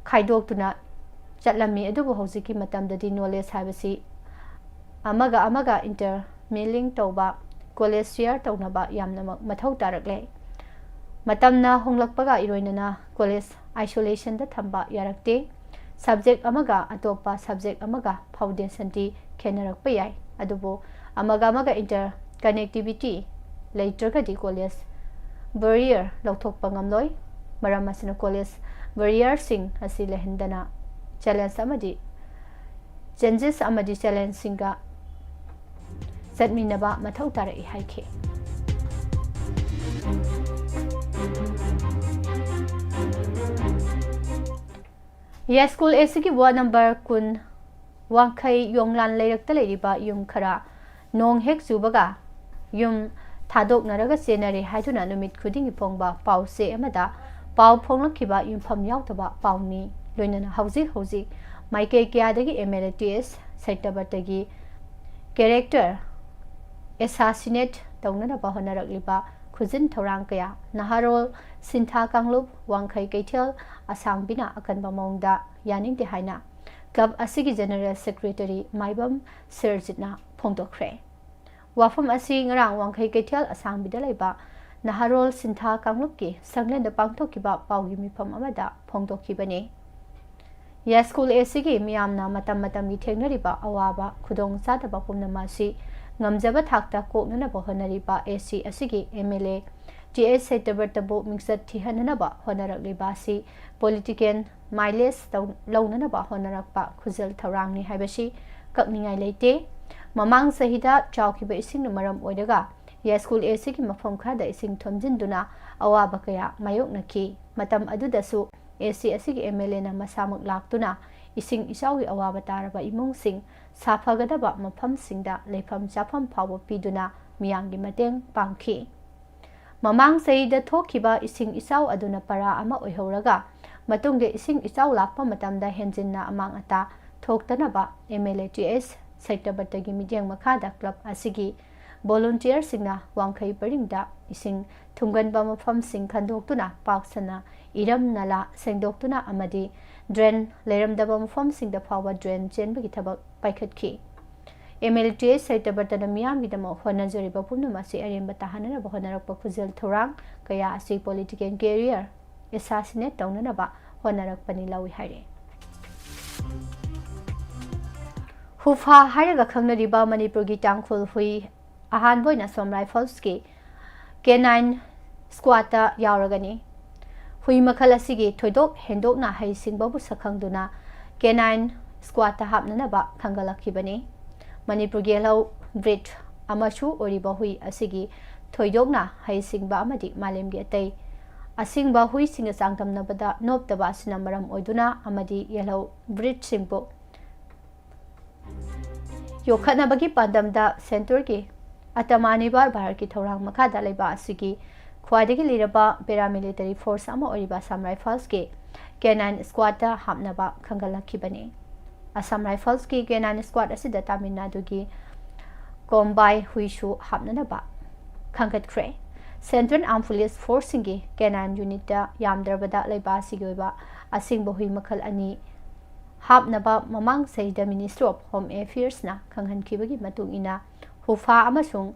ꯈꯥꯏꯗꯣꯛꯇꯨꯅ ꯆꯠꯂꯝꯃꯤ꯫ ꯑꯗꯨꯕꯨ ꯍꯧꯖꯤꯛꯀꯤ ꯃꯇꯝꯗꯗꯤ ꯅꯣꯂꯦꯖ ꯍꯥꯏꯕꯁꯤ ꯑꯃꯒ ꯑꯃꯒ ꯏꯟꯇꯔꯃꯤꯂꯤꯡ ꯇꯧꯕ, ꯀꯣꯂꯦꯖ ꯁꯤꯌꯔ ꯇꯧꯅꯕ ꯌꯥꯝꯅꯃꯛ ꯃꯊꯧ ꯇꯥꯔꯛꯂꯦ꯫ ꯃꯇꯝꯅ ꯍꯣꯡꯂꯛꯄꯒ ꯏꯔꯣꯏꯅꯅ ꯀꯣꯂꯦꯖ ꯑꯥꯏꯁꯣꯂꯦꯁꯟꯗ ꯊꯝꯕ ꯌꯥꯔꯛꯇꯦ꯫ ꯁꯕꯖꯦꯛ ꯑꯃꯒ ꯑꯇꯣꯞꯄ ꯁꯕꯖꯦꯛ ꯑꯃꯒ ꯐꯥꯎꯟꯗꯦꯁꯟꯗꯤ ꯈꯦꯠꯅꯔꯛꯄ ꯌꯥꯏ, ꯑꯗꯨꯕꯨ ꯑꯃꯒ ꯑꯃꯒ ꯏꯟꯇꯔ ꯀꯅꯦꯛꯇꯤꯚꯤꯇꯤ ꯂꯩꯇ꯭ꯔꯒꯗꯤ ꯀꯣꯂꯦꯖ ꯕꯦꯔꯤꯌꯔ ꯂꯧꯊꯣꯛꯄ ꯉꯝꯂꯣꯏ꯫ ꯃꯔꯝ ꯑꯁꯤꯅ ꯀꯣꯂꯦꯖ ꯕꯦꯔꯤꯌꯔꯁꯤꯡ ꯑꯁꯤ ꯂꯩꯍꯟꯗꯅ ꯆꯦꯂꯦꯟꯖ ꯑꯃꯗꯤ ꯆꯦꯟꯖꯦꯁ ꯑꯃꯗꯤ ꯆꯦꯂꯦꯟꯖꯁꯤꯡꯒ ꯆꯠꯃꯤꯟꯅꯕ ꯃꯊꯧ ꯇꯥꯔꯛꯏ ꯍꯥꯏꯈꯤ꯫ ꯌꯥꯏꯁ꯭ꯀꯨꯜ A C ꯒꯤ ꯋꯥꯔꯗ ꯅꯝꯕꯔ ꯀꯨꯟ ꯋꯥꯡꯈꯩ ꯌꯣꯡꯂꯥꯟ ꯂꯩꯔꯛꯇ ꯂꯩꯔꯤꯕ ꯌꯨꯝ ꯈꯔ ꯅꯣꯡ ꯍꯦꯛ ꯆꯨꯕꯒ ꯌꯨꯝ ꯊꯥꯗꯣꯛꯅꯔꯒ ꯆꯦꯟꯅꯔꯦ ꯍꯥꯏꯗꯨꯅ ꯅꯨꯃꯤꯠ ꯈꯨꯗꯤꯡꯒꯤ ꯐꯣꯡꯕ ꯄꯥꯎ ꯆꯦ ꯑꯃꯗ ꯄꯥꯎ ꯐꯣꯡꯂꯛꯈꯤꯕ ꯌꯨꯝꯐꯝ ꯌꯥꯎꯗꯕ ꯄꯥꯎꯅꯤ꯫ ꯂꯣꯏꯅꯅ ꯍꯧꯖꯤꯛ ꯍꯧꯖꯤꯛ ꯃꯥꯏꯀꯩ ꯀꯌꯥꯗꯒꯤ M L A T S ꯁꯩꯇꯕꯇꯒꯤ ꯀꯦꯔꯦꯛꯇꯔ ꯑꯦꯁꯥꯁꯤꯅꯦꯠ ꯇꯧꯅꯅꯕ ꯍꯣꯠꯅꯔꯛꯂꯤꯕ ꯈꯨꯖꯤꯟ ꯊꯧꯔꯥꯡ ꯀꯌꯥ ꯅꯍꯥꯔꯣꯜ ꯁꯤꯟꯊꯥ ꯀꯥꯡꯂꯨꯞ ꯋꯥꯡꯈꯩ ꯀꯩꯊꯦꯜ ꯑꯁꯥꯡꯕꯤꯅ ꯑꯀꯟꯕ ꯃꯑꯣꯡꯗ ꯌꯥꯅꯤꯡꯗꯦ ꯍꯥꯏꯅ ꯀ꯭ꯂꯕ ꯑꯁꯤꯒꯤ ꯖꯦꯅꯔꯦꯜ ꯁꯦꯀ꯭ꯔꯦꯇꯔꯤ ꯃꯥꯏꯕꯝ ꯁꯤꯔꯖꯤꯠꯅ ꯐꯣꯡꯗꯣꯛꯈ꯭ꯔꯦ꯫ ꯋꯥꯐꯝ ꯑꯁꯤ ꯉꯔꯥꯡ ꯋꯥꯡꯈꯩ ꯀꯩꯊꯦꯜ ꯑꯁꯥꯡꯕꯤꯗ ꯂꯩꯕ ꯅꯍꯥꯔꯣꯜ ꯁꯤꯟꯊꯥ ꯀꯥꯡꯂꯨꯞꯀꯤ ꯁꯪꯂꯦꯟꯗ ꯄꯥꯡꯊꯣꯛꯈꯤꯕ ꯄꯥꯎꯒꯤ ꯃꯤꯐꯝ ꯑꯃꯗ ꯐꯣꯡꯗꯣꯛꯈꯤꯕꯅꯤ꯫ ꯌꯥꯏꯁ꯭ꯀꯨꯜ A C ꯒꯤ ꯃꯤꯌꯥꯝꯅ ꯃꯇꯝ ꯃꯇꯝꯒꯤ ꯊꯦꯡꯅꯔꯤꯕ ꯑꯋꯥꯕ ꯈꯨꯗꯣꯡꯆꯥꯗꯕ ꯄꯨꯝꯅꯃꯛ ꯑꯁꯤ ꯉꯝꯖꯕ ꯊꯥꯛꯇ ꯀꯣꯛꯅꯅꯕ ꯍꯣꯠꯅꯔꯤꯕ A C ꯑꯁꯤꯒꯤ M L A T S ꯁꯩꯇꯕ꯭ꯔꯇꯕꯨ ꯃꯤꯡꯆꯠ ꯊꯤꯍꯟꯅꯅꯕ ꯍꯣꯠꯅꯔꯛꯂꯤꯕ ꯑꯁꯤ ꯄꯣꯂꯤꯇꯤꯀꯦꯜ ꯃꯥꯏꯂꯦꯖ ꯇꯧ-, ꯂꯧꯅꯅꯕ ꯍꯣꯠꯅꯔꯛꯄ ꯈꯨꯖꯜ ꯊꯧꯔꯥꯡꯅꯤ ꯍꯥꯏꯕꯁꯤ ꯀꯛꯅꯤꯡꯉꯥꯏ ꯂꯩꯇꯦ꯫ ꯃꯃꯥꯡ ꯆꯍꯤꯗ ꯆꯥꯎꯈꯤꯕ ꯏꯁꯤꯡꯅ ꯃꯔꯝ ꯑꯣꯏꯔꯒ ꯌꯥꯏꯁ꯭ꯀꯨꯜ A C ꯒꯤ ꯃꯐꯝ ꯈꯔꯗ ꯏꯁꯤꯡ ꯊꯨꯝꯖꯤꯟꯗꯨꯅ ꯑꯋꯥꯕ ꯀꯌꯥ ꯃꯥꯌꯣꯛꯅꯈꯤ꯫ ꯃꯇꯝ ꯑꯗꯨꯗꯁꯨ A C ꯑꯁꯤꯒꯤ M L A ꯅ ꯃꯁꯥꯃꯛ ꯂꯥꯛꯇꯨꯅ ꯏꯁꯤꯡ ꯏꯆꯥꯎꯒꯤ ꯑꯋꯥꯕ ꯇꯥꯔꯕ ꯏꯃꯨꯡꯁꯤꯡ ꯁꯥꯐꯒꯗꯕ ꯃꯐꯝꯁꯤꯡꯗ ꯂꯩꯐꯝ ꯆꯥꯐꯝ ꯐꯥꯎꯕ ꯄꯤꯗꯨꯅ ꯃꯤꯌꯥꯝꯒꯤ ꯃꯇꯦꯡ ꯄꯥꯡꯈꯤ꯫ ꯃꯃꯥꯡ ꯆꯍꯤꯗ ꯊꯣꯛꯈꯤꯕ ꯏꯁꯤꯡ ꯏꯆꯥꯎ ꯑꯗꯨꯅ ꯄꯔꯥ ꯑꯃ ꯑꯣꯏꯍꯧꯔꯒ, ꯃꯇꯨꯡꯗ ꯏꯁꯤꯡ ꯏꯆꯥꯎ ꯂꯥꯛꯄ ꯃꯇꯝꯗ ꯍꯦꯟꯖꯤꯟꯅ ꯑꯃꯥꯡ ꯑꯇꯥ ꯊꯣꯛꯇꯅꯕ MLATS ꯁꯩꯇꯕ꯭ꯔꯇꯒꯤ ꯃꯤꯠꯌꯦꯡ ꯃꯈꯥꯗ ꯀ꯭ꯂꯕ ꯑꯁꯤꯒꯤ ꯚꯣꯂꯨꯟꯇꯤꯌꯔꯁꯤꯡꯅ ꯋꯥꯡꯈꯩ ꯄꯔꯤꯡꯗ ꯏꯁꯤꯡ ꯊꯨꯝꯒꯟꯕ ꯃꯐꯝꯁꯤꯡ ꯈꯟꯗꯣꯛꯇꯨꯅ, ꯄꯥꯛ ꯁꯟꯅ ꯏꯔꯝ ꯅꯂꯥ ꯁꯦꯡꯗꯣꯛꯇꯨꯅ ꯑꯃꯗꯤ ꯗ꯭ꯔꯦꯟ ꯂꯩꯔꯝꯗꯕ ꯃꯐꯝꯁꯤꯡꯗ ꯐꯥꯎꯕ ꯗ꯭ꯔꯦꯟ ꯆꯦꯟꯕꯒꯤ ꯊꯕꯛ ꯄꯥꯏꯈꯠꯈꯤ꯫ MLATS ꯁꯩꯇꯕ꯭ꯔꯇꯅ ꯃꯤꯌꯥꯝꯒꯤꯗꯃꯛ ꯍꯣꯠꯅꯖꯔꯤꯕ ꯄꯨꯝꯅꯃꯛ ꯑꯁꯤ ꯑꯔꯦꯝꯕ ꯇꯥꯍꯟꯅꯅꯕ ꯍꯣꯠꯅꯔꯛꯄ ꯈꯨꯖꯦꯜ ꯊꯧꯔꯥꯡ ꯀꯌꯥ ꯑꯁꯤ political career assassinate ꯇꯧꯅꯅꯕ ꯍꯣꯠꯅꯔꯛꯄꯅꯤ ꯂꯧꯏ ꯍꯥꯏꯔꯦ꯫ ꯍꯨꯐꯥ ꯍꯥꯏꯔꯒ ꯈꯪꯅꯔꯤꯕ ꯃꯅꯤꯄꯨꯔꯒꯤ ꯇꯥꯡꯈꯨꯜ ꯍꯨꯏ ꯑꯍꯥꯟꯕ ꯑꯣꯏꯅ Assam Riflesꯀꯤ canine squadꯇ ꯌꯥꯎꯔꯒꯅꯤ꯫ ꯍꯨꯏ ꯃꯈꯜ ꯑꯁꯤꯒꯤ ꯊꯣꯏꯗꯣꯛ ꯍꯦꯟꯗꯣꯛꯅ ꯍꯩꯁꯤꯡꯕꯕꯨ ꯁꯛꯈꯪꯗꯨꯅ canine squadꯇ ꯍꯥꯞꯅꯅꯕ ꯈꯟꯒꯠꯂꯛꯈꯤꯕꯅꯤ꯫ ꯃꯅꯤꯄꯨꯔꯒꯤ ꯌꯦꯜꯍꯧ breed ꯑꯃꯁꯨ ꯑꯣꯏꯔꯤꯕ ꯍꯨꯏ ꯑꯁꯤꯒꯤ ꯊꯣꯏꯗꯣꯛꯅ ꯍꯩꯁꯤꯡꯕ ꯑꯃꯗꯤ ꯃꯥꯂꯦꯝꯒꯤ ꯑꯇꯩ ꯑꯁꯤꯡꯕ ꯍꯨꯏꯁꯤꯡꯒ ꯆꯥꯡꯗꯝꯅꯕꯗ ꯅꯣꯞꯇꯕ ꯑꯁꯤꯅ ꯃꯔꯝ ꯑꯣꯏꯗꯨꯅ ꯑꯃꯗꯤ ꯌꯦꯜꯍꯧ breedꯁꯤꯡꯕꯨ ꯌꯣꯛꯈꯠꯅꯕꯒꯤ ꯄꯥꯟꯗꯝꯗ centreꯒꯤ Atmanirbhar Bharatꯀꯤ ꯊꯧꯔꯥꯡ ꯃꯈꯥꯗ ꯂꯩꯕꯥꯛ ꯑꯁꯤꯒꯤ ꯈ꯭ꯋꯥꯏꯗꯒꯤ ꯂꯤꯔꯕ paramilitary force ꯑꯃ ꯑꯣꯏꯔꯤꯕ Assam Riflesꯀꯤ canine squadꯇ ꯍꯥꯞꯅꯕ ꯈꯟꯒꯠꯂꯛꯈꯤꯕꯅꯤ꯫ Assam Riflesꯀꯤ canine squad ꯑꯁꯤꯗ ꯇꯥꯃꯤꯜ ꯅꯥꯗꯨꯒꯤ ꯀꯣꯝꯕꯥꯏ ꯍꯨꯏꯁꯨ ꯍꯥꯞꯅꯅꯕ ꯈꯟꯒꯠꯈ꯭ꯔꯦ꯫ Central Armed Police Forceꯁꯤꯡꯒꯤ canine unitꯇ ꯌꯥꯝꯗ꯭ꯔꯕꯗ ꯂꯩꯕꯥꯛ ꯑꯁꯤꯒꯤ ꯑꯣꯏꯕ ꯑꯁꯤꯡꯕ ꯍꯨꯏ ꯃꯈꯜ ꯑꯅꯤ ꯍꯥꯞꯅꯕ ꯃꯃꯥꯡ ꯆꯍꯤꯗ Ministry of Home Affairsꯅ ꯈꯪꯍꯟꯈꯤꯕꯒꯤ ꯃꯇꯨꯡ ꯏꯟꯅ, ꯍꯨꯐꯥ ꯑꯃꯁꯨꯡ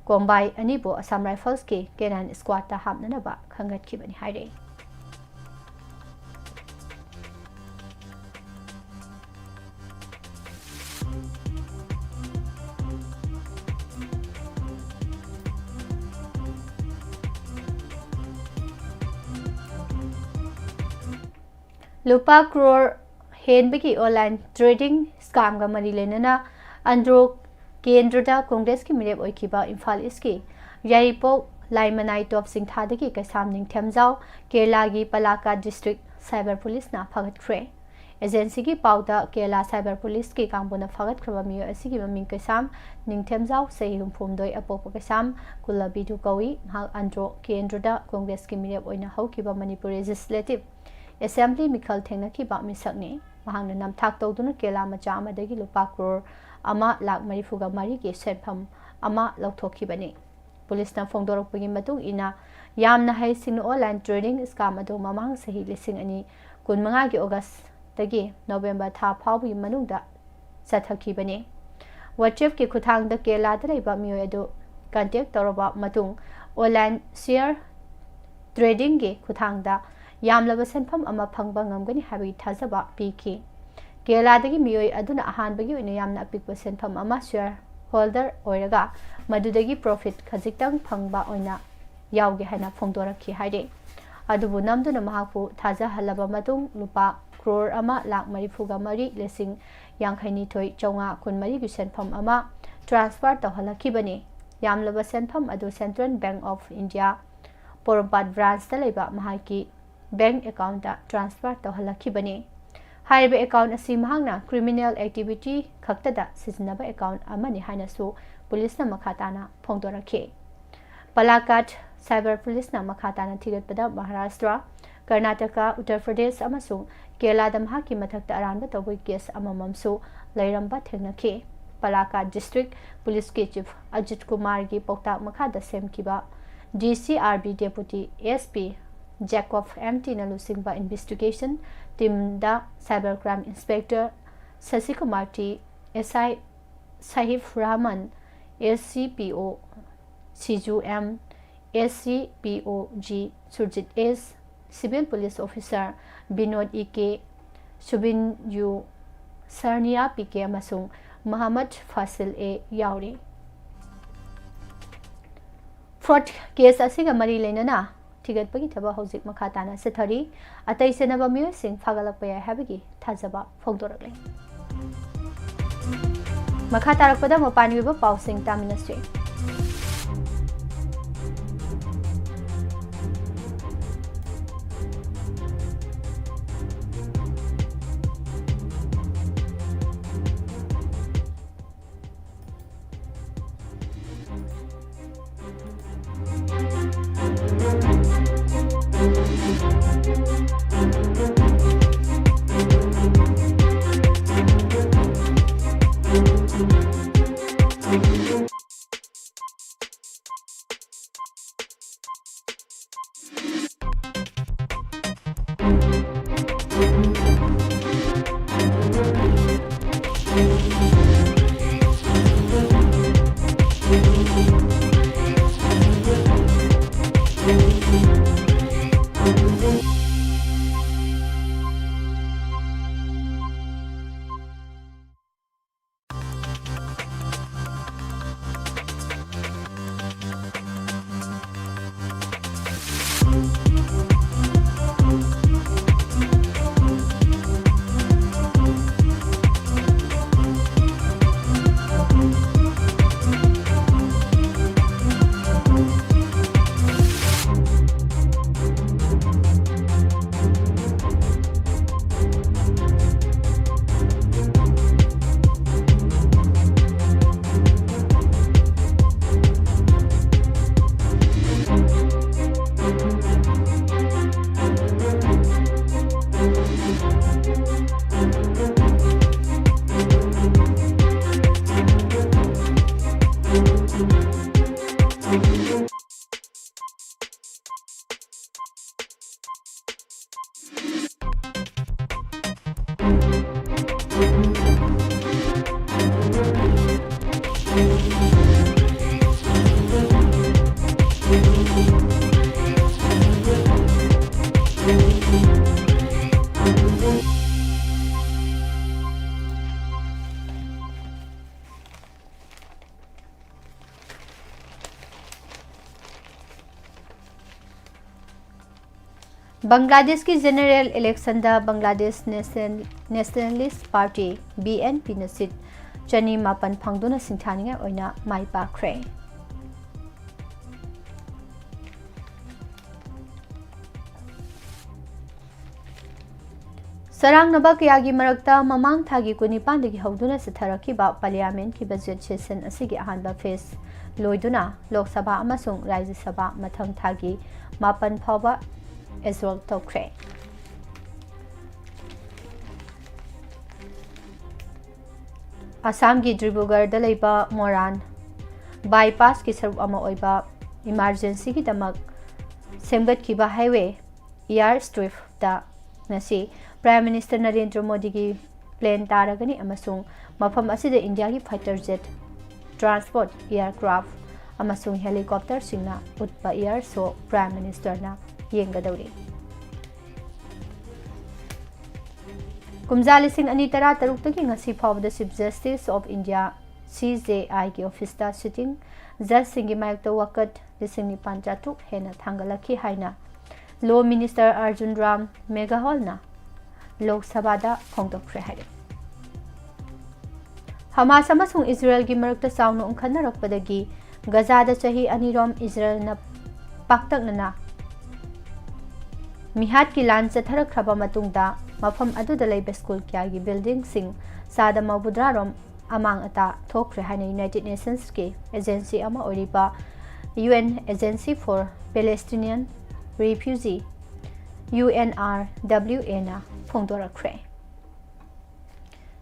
ꯀꯣꯝꯕꯥꯏ ꯑꯅꯤꯕꯨ Assam Riflesꯀꯤ canine squadꯇ ꯍꯥꯞꯅꯅꯕ ꯈꯟꯒꯠꯈꯤꯕꯅꯤ ꯍꯥꯏꯔꯛꯏ꯫ ꯂꯨꯄꯥ ꯀ꯭ꯔꯣꯔ ꯍꯦꯟꯕꯒꯤ online trading scamꯒ ꯃꯔꯤ ꯂꯩꯅꯅ ꯑꯟꯗ꯭ꯔꯣ ꯀꯦꯟꯗ꯭ꯔꯗ ꯀꯣꯡꯒ꯭ꯔꯦꯁꯀꯤ ꯃꯤꯔꯦꯞ ꯑꯣꯏꯈꯤꯕ ꯏꯝꯐꯥꯜ ꯏꯁꯀꯤ ꯌꯥꯏꯔꯤꯄꯣꯛ ꯂꯥꯏꯃꯅꯥꯏ ꯇꯣꯞ ꯁꯤꯡꯊꯥꯗꯒꯤ ꯀꯩꯁꯥꯝ ꯅꯤꯡꯊꯦꯝꯖꯥꯎ ꯀꯦꯔꯂꯥꯒꯤ ꯄꯂꯥꯀꯥꯠ district cyber policeꯅ ꯐꯥꯒꯠꯈ꯭ꯔꯦ꯫ ꯑꯦꯖꯦꯟꯁꯤꯒꯤ ꯄꯥꯎꯗ ꯀꯦꯔꯂꯥ ꯁꯥꯏꯕꯔ ꯄꯨꯂꯤꯁꯀꯤ ꯀꯥꯡꯕꯨꯅ ꯐꯥꯒꯠꯈ꯭ꯔꯕ ꯃꯤꯑꯣꯏ ꯑꯁꯤꯒꯤ ꯃꯃꯤꯡ ꯀꯩꯁꯥꯝ ꯅꯤꯡꯊꯦꯝꯖꯥꯎ, ꯆꯍꯤ ꯍꯨꯝꯐꯨꯍꯨꯝꯗꯣꯏ, ꯑꯄꯣꯛꯄ ꯀꯩꯁꯥꯝ ꯀꯨꯂꯕꯤꯗꯨ ꯀꯧꯏ꯫ ꯃꯍꯥꯛ ꯑꯟꯗ꯭ꯔꯣ ꯀꯦꯟꯗ꯭ꯔꯗ ꯀꯣꯡꯒ꯭ꯔꯦꯁꯀꯤ ꯃꯤꯔꯦꯞ ꯑꯣꯏꯅ ꯍꯧꯈꯤꯕ ꯃꯅꯤꯄꯨꯔ ꯂꯦꯖꯤꯁꯂꯦꯇꯤꯚ ꯑꯦꯁꯦꯝꯕ꯭ꯂꯤ ꯃꯤꯈꯜ ꯊꯦꯡꯅꯈꯤꯕ ꯃꯤꯁꯛꯅꯤ꯫ ꯃꯍꯥꯛꯅ ꯅꯝꯊꯥꯛ ꯇꯧꯗꯨꯅ ꯀꯦꯔꯂꯥ ꯃꯆꯥ ꯑꯃꯗꯒꯤ ꯂꯨꯄꯥ ꯀ꯭ꯔꯣꯔ ꯑꯃ ꯂꯥꯈ ꯃꯔꯤꯐꯨꯒ ꯃꯔꯤꯒꯤ ꯁꯦꯟꯐꯝ ꯑꯃ ꯂꯧꯊꯣꯛꯈꯤꯕꯅꯤ꯫ ꯄꯨꯂꯤꯁꯅ ꯐꯣꯡꯗꯣꯔꯛꯄꯒꯤ ꯃꯇꯨꯡ ꯏꯟꯅ, ꯌꯥꯝꯅ ꯍꯩꯁꯤꯡꯅ online trading scam ꯑꯗꯨ ꯃꯃꯥꯡ ꯆꯍꯤ ꯂꯤꯁꯤꯡ ꯑꯅꯤ ꯀꯨꯟꯃꯉꯥꯒꯤ ꯑꯣꯒꯁꯇꯒꯤ ꯅꯣꯕꯦꯝꯕꯔ ꯊꯥ ꯐꯥꯎꯕꯒꯤ ꯃꯅꯨꯡꯗ ꯆꯠꯊꯈꯤꯕꯅꯤ꯫ WhatsAppꯀꯤ ꯈꯨꯠꯊꯥꯡꯗ ꯀꯦꯔꯂꯥꯗ ꯂꯩꯕ ꯃꯤꯑꯣꯏ ꯑꯗꯨ contact ꯇꯧꯔꯕ ꯃꯇꯨꯡ, online share tradingꯒꯤ ꯈꯨꯠꯊꯥꯡꯗ ꯌꯥꯝꯂꯕ ꯁꯦꯟꯐꯝ ꯑꯃ ꯐꯪꯕ ꯉꯝꯒꯅꯤ ꯍꯥꯏꯕꯒꯤ ꯊꯥꯖꯕ ꯄꯤꯈꯤ꯫ ꯀꯦꯔꯂꯥꯗꯒꯤ ꯃꯤꯑꯣꯏ ꯑꯗꯨꯅ ꯑꯍꯥꯟꯕꯒꯤ ꯑꯣꯏꯅ ꯌꯥꯝꯅ ꯑꯄꯤꯛꯄ ꯁꯦꯟꯐꯝ ꯑꯃ share holder ꯑꯣꯏꯔꯒ, ꯃꯗꯨꯗꯒꯤ profit ꯈꯖꯤꯛꯇꯪ ꯐꯪꯕ ꯑꯣꯏꯅ ꯌꯥꯎꯒꯦ ꯍꯥꯏꯅ ꯐꯣꯡꯗꯣꯔꯛꯈꯤ ꯍꯥꯏꯔꯤ꯫ ꯑꯗꯨꯕꯨ ꯅꯝꯗꯨꯅ ꯃꯍꯥꯛꯄꯨ ꯊꯥꯖꯍꯜꯂꯕ ꯃꯇꯨꯡ, ꯂꯨꯄꯥ ꯀ꯭ꯔꯣꯔ ꯑꯃ ꯂꯥꯈ ꯃꯔꯤꯐꯨꯒ ꯃꯔꯤ ꯂꯤꯁꯤꯡ ꯌꯥꯡꯈꯩꯅꯤꯊꯣꯏ ꯆꯥꯝꯃꯉꯥ ꯀꯨꯟꯃꯔꯤꯒꯤ ꯁꯦꯟꯐꯝ ꯑꯃ transfer ꯇꯧꯍꯜꯂꯛꯈꯤꯕꯅꯤ꯫ ꯌꯥꯝꯂꯕ ꯁꯦꯟꯐꯝ ꯑꯗꯨ Central Bank of India ꯄꯣꯔꯣꯝꯄꯥꯠ branchꯇ ꯂꯩꯕ ꯃꯍꯥꯛꯀꯤ bank accountꯇ transfer ꯇꯧꯍꯜꯂꯛꯈꯤꯕꯅꯤ꯫ ꯍꯥꯏꯔꯤꯕ account ꯑꯁꯤ ꯃꯍꯥꯛꯅ criminal activity ꯈꯛꯇꯗ ꯁꯤꯖꯤꯟꯅꯕ account ꯑꯃꯅꯤ ꯍꯥꯏꯅꯁꯨ ꯄꯨꯂꯤꯁꯅ ꯃꯈꯥ ꯇꯥꯅ ꯐꯣꯡꯗꯣꯔꯛꯈꯤ꯫ ꯄꯂꯥꯀꯥꯠ cyber ꯄꯨꯂꯤꯁꯅ ꯃꯈꯥ ꯇꯥꯅ ꯊꯤꯒꯠꯄꯗ, ꯃꯍꯥꯔꯥꯁꯇ꯭ꯔ, ꯀꯔꯅꯥꯇꯀꯥ, ꯎꯠꯇꯔ ꯄ꯭ꯔꯗꯦꯁ ꯑꯃꯁꯨꯡ ꯀꯦꯔꯂꯥꯗ ꯃꯍꯥꯛꯀꯤ ꯃꯊꯛꯇ ꯑꯔꯥꯟꯕ ꯇꯧꯕꯒꯤ case ꯑꯃꯃꯝꯁꯨ ꯂꯩꯔꯝꯕ ꯊꯦꯡꯅꯈꯤ꯫ ꯄꯂꯥꯀꯥꯠ district ꯄꯨꯂꯤꯁꯀꯤ chief ꯑꯖꯤꯠ ꯀꯨꯃꯥꯔꯒꯤ ꯄꯥꯎꯇꯥꯛ ꯃꯈꯥꯗ ꯁꯦꯝꯈꯤꯕ DCRB deputy SP Jacob M ꯇꯤꯅ ꯂꯨꯆꯤꯡꯕ investigation teamꯗ cyber crime inspector Sasikumar T, SI Shahif Rahman, SCPO Siju M, SCPO G Surjit S, civil police officer Vinod E K, Subin U, Saranya P K ꯑꯃꯁꯨꯡ ꯃꯍꯃꯗ ꯐꯥꯁꯤꯜ ꯑꯦ ꯌꯥꯎꯔꯤ꯫ Fraud case ꯑꯁꯤꯒ ꯃꯔꯤ ꯂꯩꯅꯅ ꯊꯤꯒꯠꯄꯒꯤ ꯊꯕꯛ ꯍꯧꯖꯤꯛ ꯃꯈꯥ ꯇꯥꯅ ꯆꯠꯊꯔꯤ꯫ ꯑꯇꯩ ꯆꯦꯟꯅꯕ ꯃꯤꯑꯣꯏꯁꯤꯡ ꯐꯥꯒꯠꯂꯛꯄ ꯌꯥꯏ ꯍꯥꯏꯕꯒꯤ ꯊꯥꯖꯕ ꯐꯣꯡꯗꯣꯔꯛꯂꯤ꯫ ꯃꯈꯥ ꯇꯥꯔꯛꯄꯗ ꯃꯄꯥꯟꯒꯤ ꯑꯣꯏꯕ ꯄꯥꯎꯁꯤꯡ ꯇꯥꯃꯤꯟꯅꯁꯤ꯫ ꯕꯪꯒ꯭ꯂꯥꯗꯦꯁꯀꯤ ꯖꯦꯅꯔꯦꯜ ꯏꯂꯦꯛꯁꯟꯗ Bangladesh national-, nationalist party, B N ꯄꯤꯅ ꯁꯤꯠ ꯆꯅꯤ ꯃꯥꯄꯟ ꯐꯪꯗꯨꯅ ꯁꯤꯡꯊꯥꯅꯤꯡꯉꯥꯏ ꯑꯣꯏꯅ ꯃꯥꯏ ꯄꯥꯛꯈ꯭ꯔꯦ꯫ ꯆꯔꯥꯡꯅꯕ ꯀꯌꯥꯒꯤ ꯃꯔꯛꯇ ꯃꯃꯥꯡ ꯊꯥꯒꯤ ꯀꯨꯟꯅꯤꯄꯥꯟꯗꯒꯤ ꯍꯧꯗꯨꯅ ꯆꯠꯊꯔꯛꯈꯤꯕ ꯄꯥꯔꯂꯤꯌꯥꯃꯦꯟꯠꯀꯤ ꯕꯖꯦꯠ ꯁꯦꯁꯟ ꯑꯁꯤꯒꯤ ꯑꯍꯥꯟꯕ ꯐꯦꯖ ꯂꯣꯏꯗꯨꯅ ꯂꯣꯛ ꯁꯚꯥ ꯑꯃꯁꯨꯡ ꯔꯥꯖ꯭ꯌ ꯁꯚꯥ ꯃꯊꯪ ꯊꯥꯒꯤ ꯃꯥꯄꯟ ꯐꯥꯎꯕ ꯑꯦꯖꯣꯜ ꯇꯧꯈ꯭ꯔꯦ꯫ ꯑꯁꯥꯝꯒꯤ ꯗꯤꯕ꯭ꯔꯨꯒꯔꯗ ꯂꯩꯕ ꯃꯣꯔꯥꯟ ꯕꯥꯏꯄꯥꯁꯀꯤ ꯁꯔꯨꯛ ꯑꯃ ꯑꯣꯏꯕ ꯏꯃꯥꯔꯖꯦꯟꯁꯤꯒꯤꯗꯃꯛ ꯁꯦꯝꯒꯠꯈꯤꯕ ꯍꯥꯏꯋꯦ ꯏꯌꯥꯔ ꯁ꯭ꯇ꯭ꯔꯤꯞꯇ ꯉꯁꯤ ꯄ꯭ꯔꯥꯏꯝ ꯃꯤꯅꯤꯁꯇꯔ ꯅꯔꯦꯟꯗ꯭ꯔ ꯃꯣꯗꯤꯒꯤ plane ꯇꯥꯔꯒꯅꯤ ꯑꯃꯁꯨꯡ ꯃꯐꯝ ꯑꯁꯤꯗ ꯏꯟꯗꯤꯌꯥꯒꯤ fighter jet, transport aircraft ꯑꯃꯁꯨꯡ helicopterꯁꯤꯡꯅ ꯎꯠꯄ air show Prime Ministerꯅ ꯌꯦꯡꯒꯗꯧꯔꯤ꯫ ꯀꯨꯝꯖꯥ ꯂꯤꯁꯤꯡ ꯑꯅꯤ ꯇꯔꯥ ꯇꯔꯨꯛꯇꯒꯤ ꯉꯁꯤ ꯐꯥꯎꯕꯗ Chief Justice of India, CJIꯒꯤ officeꯇ sitting judgeꯁꯤꯡꯒꯤ ꯃꯥꯌꯣꯛꯇ ꯋꯥꯀꯠ ꯂꯤꯁꯤꯡ ꯅꯤꯄꯥꯟ ꯆꯥꯇ꯭ꯔꯨꯛ ꯍꯦꯟꯅ ꯊꯥꯡꯒꯠꯂꯛꯈꯤ ꯍꯥꯏꯅ Law Minister Arjun Ram Meghwalꯅ ꯂꯣꯛ ꯁꯚꯥꯗ ꯐꯣꯡꯗꯣꯛꯈ꯭ꯔꯦ ꯍꯥꯏꯔꯤ꯫ ꯍꯃꯥꯁ ꯑꯃꯁꯨꯡ ꯏꯖꯔꯦꯜꯒꯤ ꯃꯔꯛꯇ ꯆꯥꯎꯅ ꯎꯪꯈꯠꯅꯔꯛꯄꯗꯒꯤ ꯒꯖꯥꯗ ꯆꯍꯤ ꯑꯅꯤꯔꯣꯝ ꯏꯖꯔꯦꯜꯅ ꯄꯥꯛꯇꯛꯅꯅ ꯃꯤꯍꯥꯠꯀꯤ ꯂꯥꯟ ꯆꯠꯊꯔꯛꯈ꯭ꯔꯕ ꯃꯇꯨꯡꯗ ꯃꯐꯝ ꯑꯗꯨꯗ ꯂꯩꯕ ꯁ꯭ꯀꯨꯜ ꯀꯌꯥꯒꯤ buildingꯁꯤꯡ ꯆꯥꯗ ꯃꯧꯗ꯭ꯔꯥꯔꯣꯝ ꯑꯃꯥꯡ ꯑꯇꯥ ꯊꯣꯛꯈ꯭ꯔꯦ ꯍꯥꯏꯅ United Nationsꯀꯤ agency ꯑꯃ ꯑꯣꯏꯔꯤꯕ UN Agency for Palestinian Refugee, UNRWAꯅ ꯐꯣꯡꯗꯣꯔꯛꯈ꯭ꯔꯦ꯫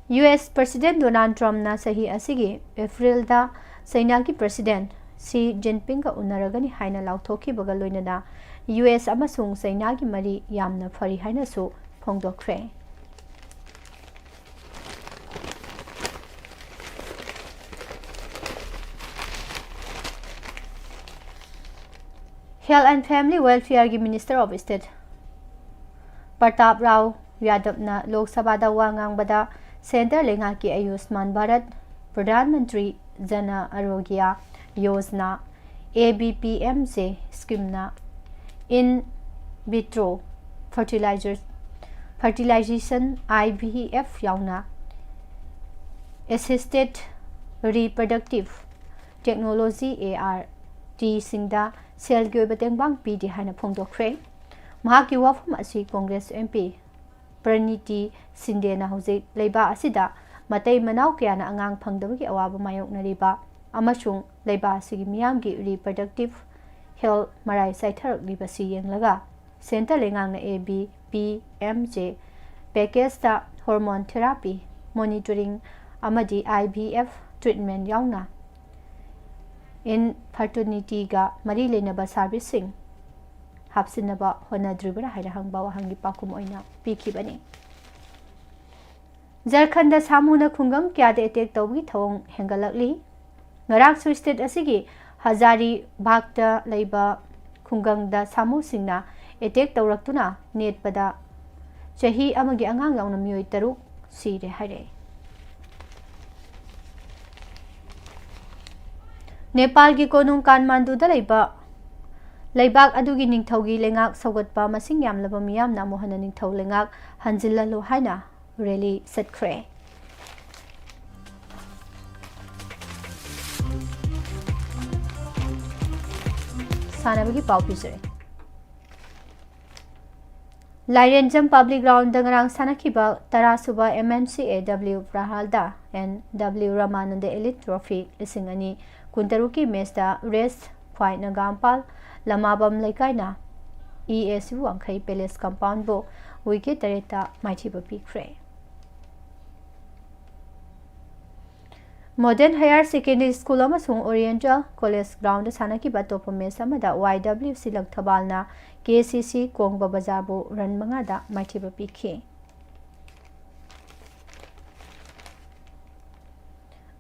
US President Donald Trumpꯅ ꯆꯍꯤ ꯑꯁꯤꯒꯤ Aprilꯗ ꯆꯩꯅꯥꯒꯤ President Xi Jinpingꯒ ꯎꯅꯔꯒꯅꯤ ꯍꯥꯏꯅ ꯂꯥꯎꯊꯣꯛꯈꯤꯕꯒ ꯂꯣꯏꯅꯅ US ꯑꯃꯁꯨꯡ ꯆꯩꯅꯥꯒꯤ ꯃꯔꯤ ꯌꯥꯝꯅ ꯐꯔꯤ ꯍꯥꯏꯅꯁꯨ ꯐꯣꯡꯗꯣꯛꯈ꯭ꯔꯦ꯫ Health and Family Welfareꯒꯤ Minister of State Pratap Rao Yadavꯅ ꯂꯣꯛ ꯁꯚꯥꯗ ꯋꯥ ꯉꯥꯡꯕꯗ, centre ꯂꯩꯉꯥꯛꯀꯤ ꯑꯌꯨꯁꯃꯥꯟ Bharat, Pradhan Mantri ꯖꯅ ꯑꯔꯣꯒ꯭ꯌ Yojana, ABPMJ schemeꯅ in vitro fertilizer, fertilization, IVF ꯌꯥꯎꯅ assisted reproductive technology, ARTꯁꯤꯡꯗ ꯁꯦꯜꯒꯤ ꯑꯣꯏꯕ ꯇꯦꯡꯕꯥꯡ ꯄꯤꯔꯤ ꯍꯥꯏꯅ ꯐꯣꯡꯗꯣꯛꯈ꯭ꯔꯦ꯫ ꯃꯍꯥꯛꯀꯤ ꯋꯥꯐꯝ ꯑꯁꯤ Congress MP Praniti ꯁꯤꯟꯗꯦꯅ ꯍꯧꯖꯤꯛ ꯂꯩꯕꯥꯛ ꯑꯁꯤꯗ ꯃꯇꯩ ꯃꯅꯥꯎ ꯀꯌꯥꯅ ꯑꯉꯥꯡ ꯐꯪꯗꯕꯒꯤ ꯑꯋꯥꯕ ꯃꯥꯌꯣꯛꯅꯔꯤꯕ ꯑꯃꯁꯨꯡ ꯂꯩꯕꯥꯛ ꯑꯁꯤꯒꯤ ꯃꯤꯌꯥꯝꯒꯤ reproductive health ꯃꯔꯥꯏ ꯆꯥꯏꯊꯔꯛꯂꯤꯕꯁꯤ ꯌꯦꯡꯂꯒ centre ꯂꯩꯉꯥꯛꯅ ABPMJ packageꯇ hormone therapy, monitoring ꯑꯃꯗꯤ IVF treatment ꯌꯥꯎꯅ infertilityꯒ ꯃꯔꯤ ꯂꯩꯅꯕ serviceꯁꯤꯡ ꯍꯥꯞꯆꯤꯟꯅꯕ ꯍꯣꯠꯅꯗ꯭ꯔꯤꯕ꯭ꯔꯥ ꯍꯥꯏꯅ ꯍꯪꯕ ꯋꯥꯍꯪꯒꯤ ꯄꯥꯎꯈꯨꯝ ꯑꯣꯏꯅ ꯄꯤꯈꯤꯕꯅꯤ꯫ ꯖꯔꯈꯟꯗ ꯁꯥꯃꯨꯅ ꯈꯨꯡꯒꯪ ꯀꯌꯥꯗ ꯑꯦꯇꯦꯛ ꯇꯧꯕꯒꯤ ꯊꯧꯑꯣꯡ ꯍꯦꯟꯒꯠꯂꯛꯂꯤ꯫ ꯉꯔꯥꯡꯁꯨ ꯁ꯭ꯇꯦꯠ ꯑꯁꯤꯒꯤ ꯍꯖꯥꯔꯤꯕꯥꯒꯇ ꯂꯩꯕ ꯈꯨꯡꯒꯪꯗ ꯁꯥꯃꯨꯁꯤꯡꯅ ꯑꯦꯇꯦꯛ ꯇꯧꯔꯛꯇꯨꯅ ꯅꯦꯠꯄꯗ ꯆꯍꯤ ꯑꯃꯒꯤ ꯑꯉꯥꯡ ꯌꯥꯎꯅ ꯃꯤꯑꯣꯏ ꯇꯔꯨꯛ ꯁꯤꯔꯦ ꯍꯥꯏꯔꯛꯏ꯫ ꯅꯦꯄꯥꯜꯒꯤ ꯀꯣꯅꯨꯡ ꯀꯥꯟꯃꯥꯟꯗꯨꯗ ꯂꯩꯕ ꯂꯩꯕꯥꯛ ꯑꯗꯨꯒꯤ ꯅꯤꯡꯊꯧꯒꯤ ꯂꯩꯉꯥꯛ ꯁꯧꯒꯠꯄ ꯃꯁꯤꯡ ꯌꯥꯝꯂꯕ ꯃꯤꯌꯥꯝꯅ ꯑꯃꯨꯛ ꯍꯟꯅ ꯅꯤꯡꯊꯧ ꯂꯩꯉꯥꯛ ꯍꯟꯖꯤꯜꯍꯜꯂꯨ ꯍꯥꯏꯅ ꯔꯦꯂꯤ ꯆꯠꯈ꯭ꯔꯦ꯫ ꯁꯥꯟꯅꯕꯒꯤ ꯄꯥꯎ ꯄꯤꯖꯔꯤ꯫ ꯂꯥꯏꯔꯦꯟꯖꯝ ꯄꯕ꯭ꯂꯤꯛ ꯒ꯭ꯔꯥꯎꯟꯗ ꯉꯔꯥꯡ ꯁꯥꯟꯅꯈꯤꯕ ꯇꯔꯥꯁꯨꯕ M N C A W Prahalda and W Ramananda Elite Trophy ꯂꯤꯁꯤꯡ ꯑꯅꯤ ꯀꯨꯟꯇꯔꯨꯛꯀꯤ ꯃꯦꯆꯇ ꯔꯦꯁ ꯈ꯭ꯋꯥꯏ ꯅꯒꯥꯝꯄꯥꯜ ꯂꯃꯥꯕꯝ ꯂꯩꯀꯥꯏꯅ E S U Wangkhei palace ꯀꯝꯄꯥꯎꯟꯕꯨ ꯋꯤꯀꯦꯠ ꯇꯔꯦꯠꯇ ꯃꯥꯏꯊꯤꯕ ꯄꯤꯈ꯭ꯔꯦ꯫ ꯃꯣꯗꯔꯟ ꯍꯥꯌꯔ ꯁꯦꯀꯦꯟꯗꯔꯤ ꯁ꯭ꯀꯨꯜ ꯑꯃꯁꯨꯡ ꯑꯣꯔꯤꯌꯦꯟꯇꯦꯜ ꯀꯣꯂꯦꯖ ꯒ꯭ꯔꯥꯎꯟꯗ ꯁꯥꯟꯅꯈꯤꯕ ꯑꯇꯣꯞꯄ ꯃꯦꯆ ꯑꯃꯗ Y W C ꯂꯪꯊꯕꯥꯜꯅ K C C ꯀꯣꯡꯕ ꯕꯖꯥꯔꯕꯨ ꯔꯟ ꯃꯉꯥꯗ ꯃꯥꯏꯊꯤꯕ ꯄꯤꯈꯤ꯫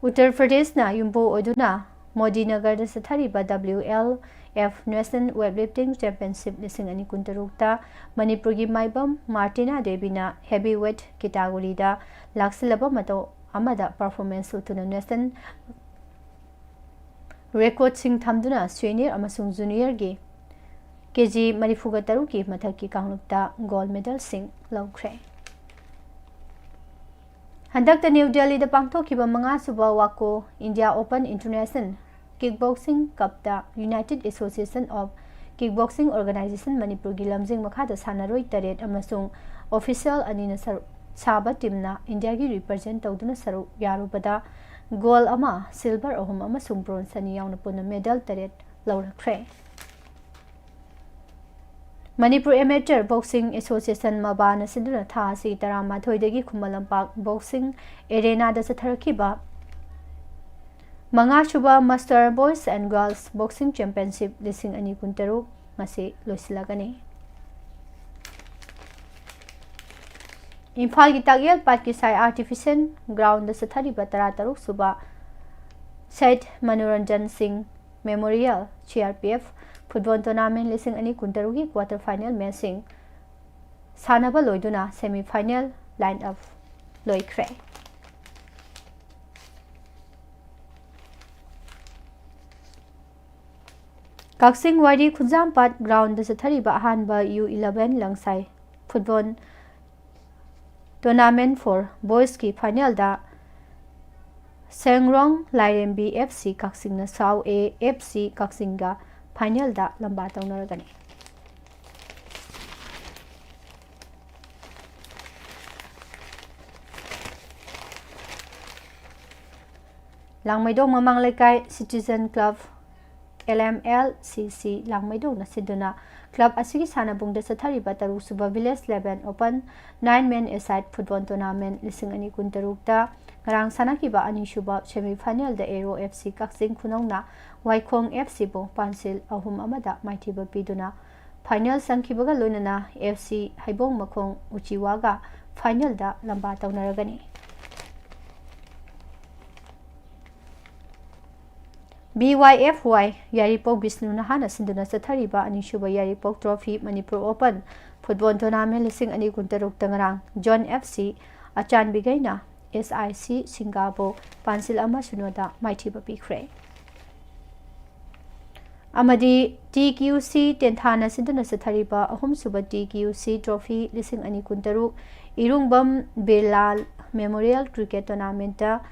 ꯎꯠꯇꯔ ꯄ꯭ꯔꯗꯦꯁꯅ ꯌꯨꯝꯕꯨ ꯑꯣꯏꯗꯨꯅ ꯃꯣꯗꯤꯅꯒꯔꯗ ꯆꯠꯊꯔꯤꯕ W L F National Weightlifting Championship ꯂꯤꯁꯤꯡ ꯑꯅꯤ ꯀꯨꯟꯇꯔꯨꯛꯇ ꯃꯅꯤꯄꯨꯔꯒꯤ ꯃꯥꯏꯕꯝ ꯃꯥꯔꯇꯤꯅꯥ ꯗꯦꯕꯤꯅ heavyweight categoryꯗ ꯂꯥꯛꯁꯤꯜꯂꯕ ꯃꯇꯧ ꯑꯃꯗ performance ꯎꯠꯇꯨꯅ national recordꯁꯤꯡ ꯊꯝꯗꯨꯅ senior ꯑꯃꯁꯨꯡ juniorꯒꯤ K G ꯃꯔꯤꯐꯨꯒ ꯇꯔꯨꯛꯀꯤ ꯃꯊꯛꯀꯤ ꯀꯥꯡꯂꯨꯞꯇ gold medalꯁꯤꯡ ꯂꯧꯈ꯭ꯔꯦ꯫ ꯍꯟꯗꯛꯇ ꯅ꯭ꯌꯨ ꯗꯦꯜꯂꯤꯗ ꯄꯥꯡꯊꯣꯛꯈꯤꯕ ꯃꯉꯥꯁꯨꯕ ꯋꯥꯀꯣ India Open International Kickboxing Cupꯇ United Association of Kickboxing Organization ꯃꯅꯤꯄꯨꯔꯒꯤ ꯂꯝꯖꯤꯡ ꯃꯈꯥꯗ ꯁꯥꯟꯅꯔꯣꯏ ꯇꯔꯦꯠ ꯑꯃꯁꯨꯡ official ꯑꯅꯤꯅ ꯁꯔꯨꯛ ꯁꯥꯕ ꯇꯤꯝꯅ ꯏꯟꯗꯤꯌꯥꯒꯤ represent ꯇꯧꯗꯨꯅ ꯁꯔꯨꯛ ꯌꯥꯔꯨꯕꯗ gold ꯑꯃ, silver ꯑꯍꯨꯝ ꯑꯃꯁꯨꯡ bronze ꯑꯅꯤ ꯌꯥꯎꯅ ꯄꯨꯟꯅ medal ꯇꯔꯦꯠ ꯂꯧꯔꯛꯈ꯭ꯔꯦ꯫ ꯃꯅꯤꯄꯨꯔ Amateur Boxing Association, ꯃꯕꯥꯅ ꯁꯤꯟꯗꯨꯅ ꯊꯥ ꯑꯁꯤꯒꯤ ꯇꯔꯥꯃꯥꯊꯣꯏꯗꯒꯤ Khuman Lampak boxing arenaꯗ ꯆꯠꯊꯔꯛꯈꯤꯕ ꯃꯉꯥꯁꯨꯕ Master Boys and Girls Boxing Championship ꯂꯤꯁꯤꯡ ꯑꯅꯤ ꯀꯨꯟꯇꯔꯨꯛ ꯉꯁꯤ ꯂꯣꯏꯁꯤꯜꯂꯒꯅꯤ꯫ ꯏꯝꯐꯥꯜꯒꯤ ꯇꯥꯛꯌꯦꯜ ꯄꯥꯠꯀꯤ ꯁꯥꯏ ꯑꯥꯔꯇꯤꯐꯤꯁꯦꯜ ꯒ꯭ꯔꯥꯎꯟꯗ ꯆꯠꯊꯔꯤꯕ ꯇꯔꯥꯇꯔꯨꯛ ꯁꯨꯕ ꯁꯩꯗ Manoranjan Singh memorial, C R P F, football tournament ꯂꯤꯁꯤꯡ ꯑꯅꯤ ꯀꯨꯟꯇꯔꯨꯛꯀꯤ ꯀ꯭ꯋꯥꯇꯔ ꯐꯥꯏꯅꯦꯜ ꯃꯦꯆꯁꯤꯡ ꯁꯥꯟꯅꯕ ꯂꯣꯏꯗꯨꯅ ꯁꯦꯃꯤ ꯐꯥꯏꯅꯦꯜ ꯂꯥꯏꯟ ꯑꯞ ꯂꯣꯏꯈ꯭ꯔꯦ꯫ ꯀꯛꯆꯤꯡ ꯋꯥꯏꯔꯤ ꯈꯨꯟꯖꯥꯝꯄꯥꯠ ꯒ꯭ꯔꯥꯎꯟꯗ ꯆꯠꯊꯔꯤꯕ ꯑꯍꯥꯟꯕ U eleven Langsai football tournament for ꯕꯣꯏꯁꯀꯤ ꯐꯥꯏꯅꯦꯜꯗ ꯁꯦꯡꯔꯣꯡ ꯂꯥꯏꯔꯦꯝꯕꯤ F C ꯀꯛꯆꯤꯡꯅ Shaw A F C ꯀꯛꯆꯤꯡꯒ ꯐꯥꯏꯅꯦꯜꯗ ꯂꯝꯕꯥ ꯇꯧꯅꯔꯒꯅꯤ꯫ ꯂꯥꯡꯃꯩꯗꯣꯡ ꯃꯃꯥꯡ ꯂꯩꯀꯥꯏ citizen club, L M L C ꯁꯤ, ꯂꯥꯡꯃꯩꯗꯣꯡꯅ ꯁꯤꯟꯗꯨꯅ ꯀ꯭ꯂꯕ ꯑꯁꯤꯒꯤ ꯁꯥꯟꯅꯕꯨꯡꯗ ꯆꯠꯊꯔꯤꯕ ꯇꯔꯨꯛ ꯁꯨꯕ ꯚꯤꯂꯦꯖ ꯏꯂꯦꯚꯦꯟ ꯑꯣꯄꯟ ꯅꯥꯏꯟ ꯃꯦꯟ ꯑꯦꯁꯥꯏꯠ ꯐꯨꯠꯕꯣꯜ ꯇꯣꯔꯅꯥꯃꯦꯟ ꯂꯤꯁꯤꯡ ꯑꯅꯤ ꯀꯨꯟꯇꯔꯨꯛꯇ ꯉꯔꯥꯡ ꯁꯥꯟꯅꯈꯤꯕ ꯑꯅꯤꯁꯨꯕ ꯁꯦꯃꯤ ꯐꯥꯏꯅꯦꯜꯗ ꯑꯦꯔꯣ ꯑꯦꯐ ꯁꯤ ꯀꯛꯆꯤꯡ ꯈꯨꯅꯧꯅ ꯋꯥꯏꯈꯣꯡ ꯑꯦꯐ ꯁꯤꯕꯨ ꯄꯥꯟꯁꯤꯜ ꯑꯍꯨꯝ ꯑꯃꯗ ꯃꯥꯏꯊꯤꯕ ꯄꯤꯗꯨꯅ ꯐꯥꯏꯅꯦꯜ ꯆꯪꯈꯤꯕꯒ ꯂꯣꯏꯅꯅ ꯑꯦꯐ ꯁꯤ ꯍꯩꯕꯣꯡ ꯃꯈꯣꯡ ꯎꯆꯤꯋꯥꯒ ꯐꯥꯏꯅꯦꯜꯗ ꯂꯝꯕꯥ ꯇꯧꯅꯔꯒꯅꯤ꯫ ꯕꯤ ꯋꯥꯏ ꯑꯦꯐ ꯋꯥꯏ ꯌꯥꯏꯔꯤꯄꯣꯛ ꯕꯤꯁꯅꯨꯅ ꯍꯥꯟꯅ ꯁꯤꯟꯗꯨꯅ ꯆꯠꯊꯔꯤꯕ ꯑꯅꯤꯁꯨꯕ Yairipok trophy Manipur open football tournament ꯂꯤꯁꯤꯡ ꯑꯅꯤ ꯀꯨꯟꯇꯔꯨꯛꯇ ꯉꯔꯥꯡ John F C ꯑꯆꯥꯟꯕꯤꯒꯩꯅ S I C ꯁꯤꯡꯒꯥꯕꯨ ꯄꯥꯟꯁꯤꯜ ꯑꯃ ꯁꯤꯅꯣꯗ ꯃꯥꯏꯊꯤꯕ ꯄꯤꯈ꯭ꯔꯦ꯫ ꯑꯃꯗꯤ ꯇꯤ ꯀ꯭ꯌꯨ ꯁꯤ ꯇꯦꯟꯊꯥꯅ ꯁꯤꯟꯗꯨꯅ ꯆꯠꯊꯔꯤꯕ ꯑꯍꯨꯝꯁꯨꯕ ꯇꯤ ꯀ꯭ꯌꯨ ꯁꯤ ꯇ꯭ꯔꯣꯐꯤ ꯂꯤꯁꯤꯡ ꯑꯅꯤ ꯀꯨꯟꯇꯔꯨꯛ ꯏꯔꯨꯡꯕꯝ ꯕꯤꯔꯂꯥꯜ ꯃꯦꯃꯣꯔꯤꯌꯦꯜ ꯀ꯭ꯔꯤꯀꯦꯠ ꯇꯣꯔꯅꯥꯃꯦꯟꯠꯇ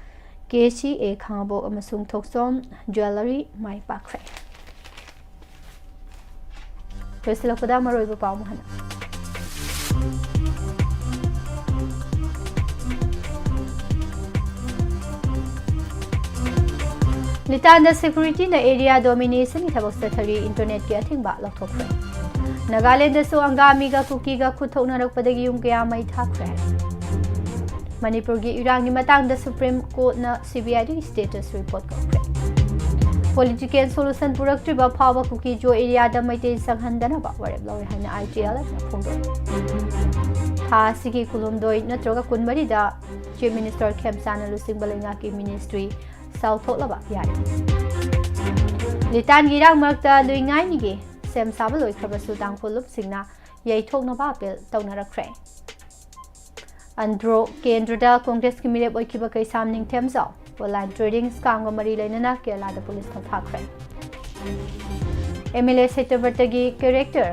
ꯀꯦ ꯁꯤ ꯑꯦ ꯈꯥꯉꯕꯣꯛ ꯑꯃꯁꯨꯡ ꯊꯣꯛꯆꯣꯝ ꯖ꯭ꯋꯦꯂꯔꯤ ꯃꯥꯏ ꯄꯥꯛꯈ꯭ꯔꯦ꯫ ꯂꯣꯏꯁꯤꯜꯂꯛꯄꯗ ꯃꯔꯨꯑꯣꯏꯕ ꯄꯥꯎ ꯑꯃꯨꯛ ꯍꯟꯅ꯫ ꯂꯤꯇꯥꯟꯗ ꯁꯦꯀ꯭ꯌꯨꯔꯤꯇꯤꯅ ꯑꯦꯔꯤꯌꯥ ꯗꯣꯃꯤꯅꯦꯁꯟꯒꯤ ꯊꯕꯛ ꯆꯠꯊꯔꯤ, ꯏꯟꯇꯔꯅꯦꯠꯀꯤ ꯑꯊꯤꯡꯕ ꯂꯧꯊꯣꯛꯈ꯭ꯔꯦ꯫ ꯅꯥꯒꯥꯂꯦꯟꯗꯁꯨ ꯑꯪꯒꯥꯃꯤꯒ ꯀꯨꯀꯤꯒ ꯈꯨꯠ ꯊꯣꯛꯅꯔꯛꯄꯗꯒꯤ ꯌꯨꯝ ꯀꯌꯥ ꯃꯩ ꯊꯥꯈ꯭ꯔꯦ꯫ ꯃꯅꯤꯄꯨꯔꯒꯤ ꯏꯔꯥꯡꯒꯤ ꯃꯇꯥꯡꯗ ꯁꯨꯄ꯭ꯔꯤꯝ ꯀꯣꯔꯠꯅ ꯁꯤ ꯕꯤ ꯑꯥꯏꯗꯒꯤ ꯁ꯭ꯇꯦꯇꯁ ꯔꯤꯄꯣꯔꯠ ꯀꯧꯈ꯭ꯔꯦ꯫ ꯄꯣꯂꯤꯇꯤꯀꯦꯜ ꯁꯣꯂꯨꯁꯟ ꯄꯨꯔꯛꯇ꯭ꯔꯤꯕ ꯐꯥꯎꯕ ꯀꯨꯀꯤ ꯖꯣ ꯑꯦꯔꯤꯌꯥꯗ ꯃꯩꯇꯩ ꯆꯪꯍꯟꯗꯅꯕ ꯋꯥꯔꯦꯞ ꯂꯧꯔꯦ ꯍꯥꯏꯅ ꯑꯥꯏ ꯇꯤ ꯑꯦꯜ ꯑꯦꯐꯅ ꯐꯣꯡꯗꯣꯛꯂꯤ꯫ ꯊꯥ ꯑꯁꯤꯒꯤ ꯀꯨꯟꯍꯨꯝꯗꯣꯏ ꯅꯠꯇ꯭ꯔꯒ ꯀꯨꯟꯃꯔꯤꯗ Chief Minister ꯈꯦꯝꯆꯥꯟꯅ ꯂꯨꯆꯤꯡꯕ ꯂꯩꯉꯥꯛꯀꯤ ministry ꯆꯥꯎꯊꯣꯛꯂꯕ ꯌꯥꯏ꯫ ꯂꯤꯇꯥꯟꯒꯤ ꯏꯔꯥꯡ ꯃꯔꯛꯇ ꯂꯨꯏꯉꯥꯏꯅꯤꯒꯤ ꯁꯦꯝ ꯁꯥꯕ ꯂꯣꯏꯈ꯭ꯔꯕꯁꯨ ꯇꯥꯡꯈꯨꯜ ꯂꯨꯞꯁꯤꯡꯅ ꯌꯩꯊꯣꯛꯅꯕ appeal ꯇꯧꯅꯔꯛꯈ꯭ꯔꯦ꯫ ꯑꯟꯗ꯭ꯔꯣ ꯀꯦꯟꯗ꯭ꯔꯗ ꯀꯣꯡꯒ꯭ꯔꯦꯁꯀꯤ ꯃꯤꯔꯦꯞ ꯑꯣꯏꯈꯤꯕ ꯀꯩꯁꯥꯝ ꯅꯤꯡꯊꯦꯝꯖꯥꯎ online trading scamꯒ ꯃꯔꯤ ꯂꯩꯅꯅ ꯀꯦꯔꯂꯥꯗ ꯄꯨꯂꯤꯁꯅ ꯐꯥꯈ꯭ꯔꯦ꯫ MLA ꯁꯦꯇꯕ꯭ꯔꯇꯒꯤ character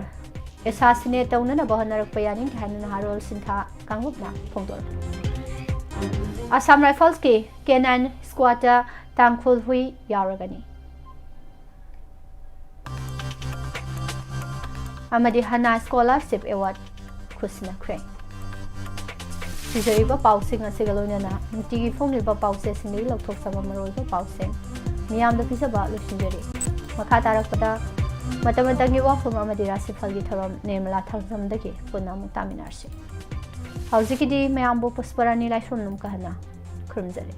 assassinate ꯇꯧꯅꯅꯕ ꯍꯣꯠꯅꯔꯛꯄ ꯌꯥꯅꯤꯡꯗꯦ ꯍꯥꯏꯅ ꯅꯍꯥꯔꯣꯜ ꯁꯤꯟꯊꯥ ꯀꯥꯡꯂꯨꯞꯅ ꯐꯣꯡꯗꯣꯔꯛꯂꯤ꯫ Assam Riflesꯀꯤ K nine squadꯇ ꯇꯥꯡꯈꯨꯜ ꯍꯨꯏ ꯌꯥꯎꯔꯒꯅꯤ꯫ ꯑꯃꯗꯤ ꯍꯅꯥ Scholarship Award ꯈꯨꯠꯁꯤꯟꯅꯈ꯭ꯔꯦ꯫ ꯁꯤꯖꯔꯤꯕ ꯄꯥꯎꯁꯤꯡ ꯑꯁꯤꯒ ꯂꯣꯏꯅꯅ ꯅꯨꯡꯇꯤꯒꯤ ꯐꯣꯡꯂꯤꯕ ꯄꯥꯎꯆꯦꯁꯤꯡꯗꯒꯤ ꯂꯧꯊꯣꯛꯆꯕ ꯃꯔꯨꯑꯣꯏꯕ ꯄꯥꯎꯁꯤꯡ ꯃꯤꯌꯥꯝꯗ ꯄꯤꯖꯕ ꯂꯣꯏꯁꯤꯟꯖꯔꯤ꯫ ꯃꯈꯥ ꯇꯥꯔꯛꯄꯗ ꯃꯇꯝ ꯃꯇꯝꯒꯤ ꯋꯥꯐꯝ ꯑꯃꯗꯤ ꯔꯥꯁꯤꯐꯜꯒꯤ ꯊꯧꯔꯝ ꯅꯤꯔꯃꯂꯥ ꯊꯥꯡꯖꯝꯗꯒꯤ ꯄꯨꯟꯅ ꯑꯃꯨꯛ ꯇꯥꯃꯤꯟꯅꯔꯁꯤ꯫ ꯍꯧꯖꯤꯛꯀꯤꯗꯤ ꯃꯌꯥꯝꯕꯨ ꯄꯨꯁꯄꯔꯥꯅꯤ ꯂꯥꯏꯁ꯭ꯔꯝ ꯅꯝꯀꯍꯟꯅ ꯈꯨꯔꯨꯝꯖꯔꯤ꯫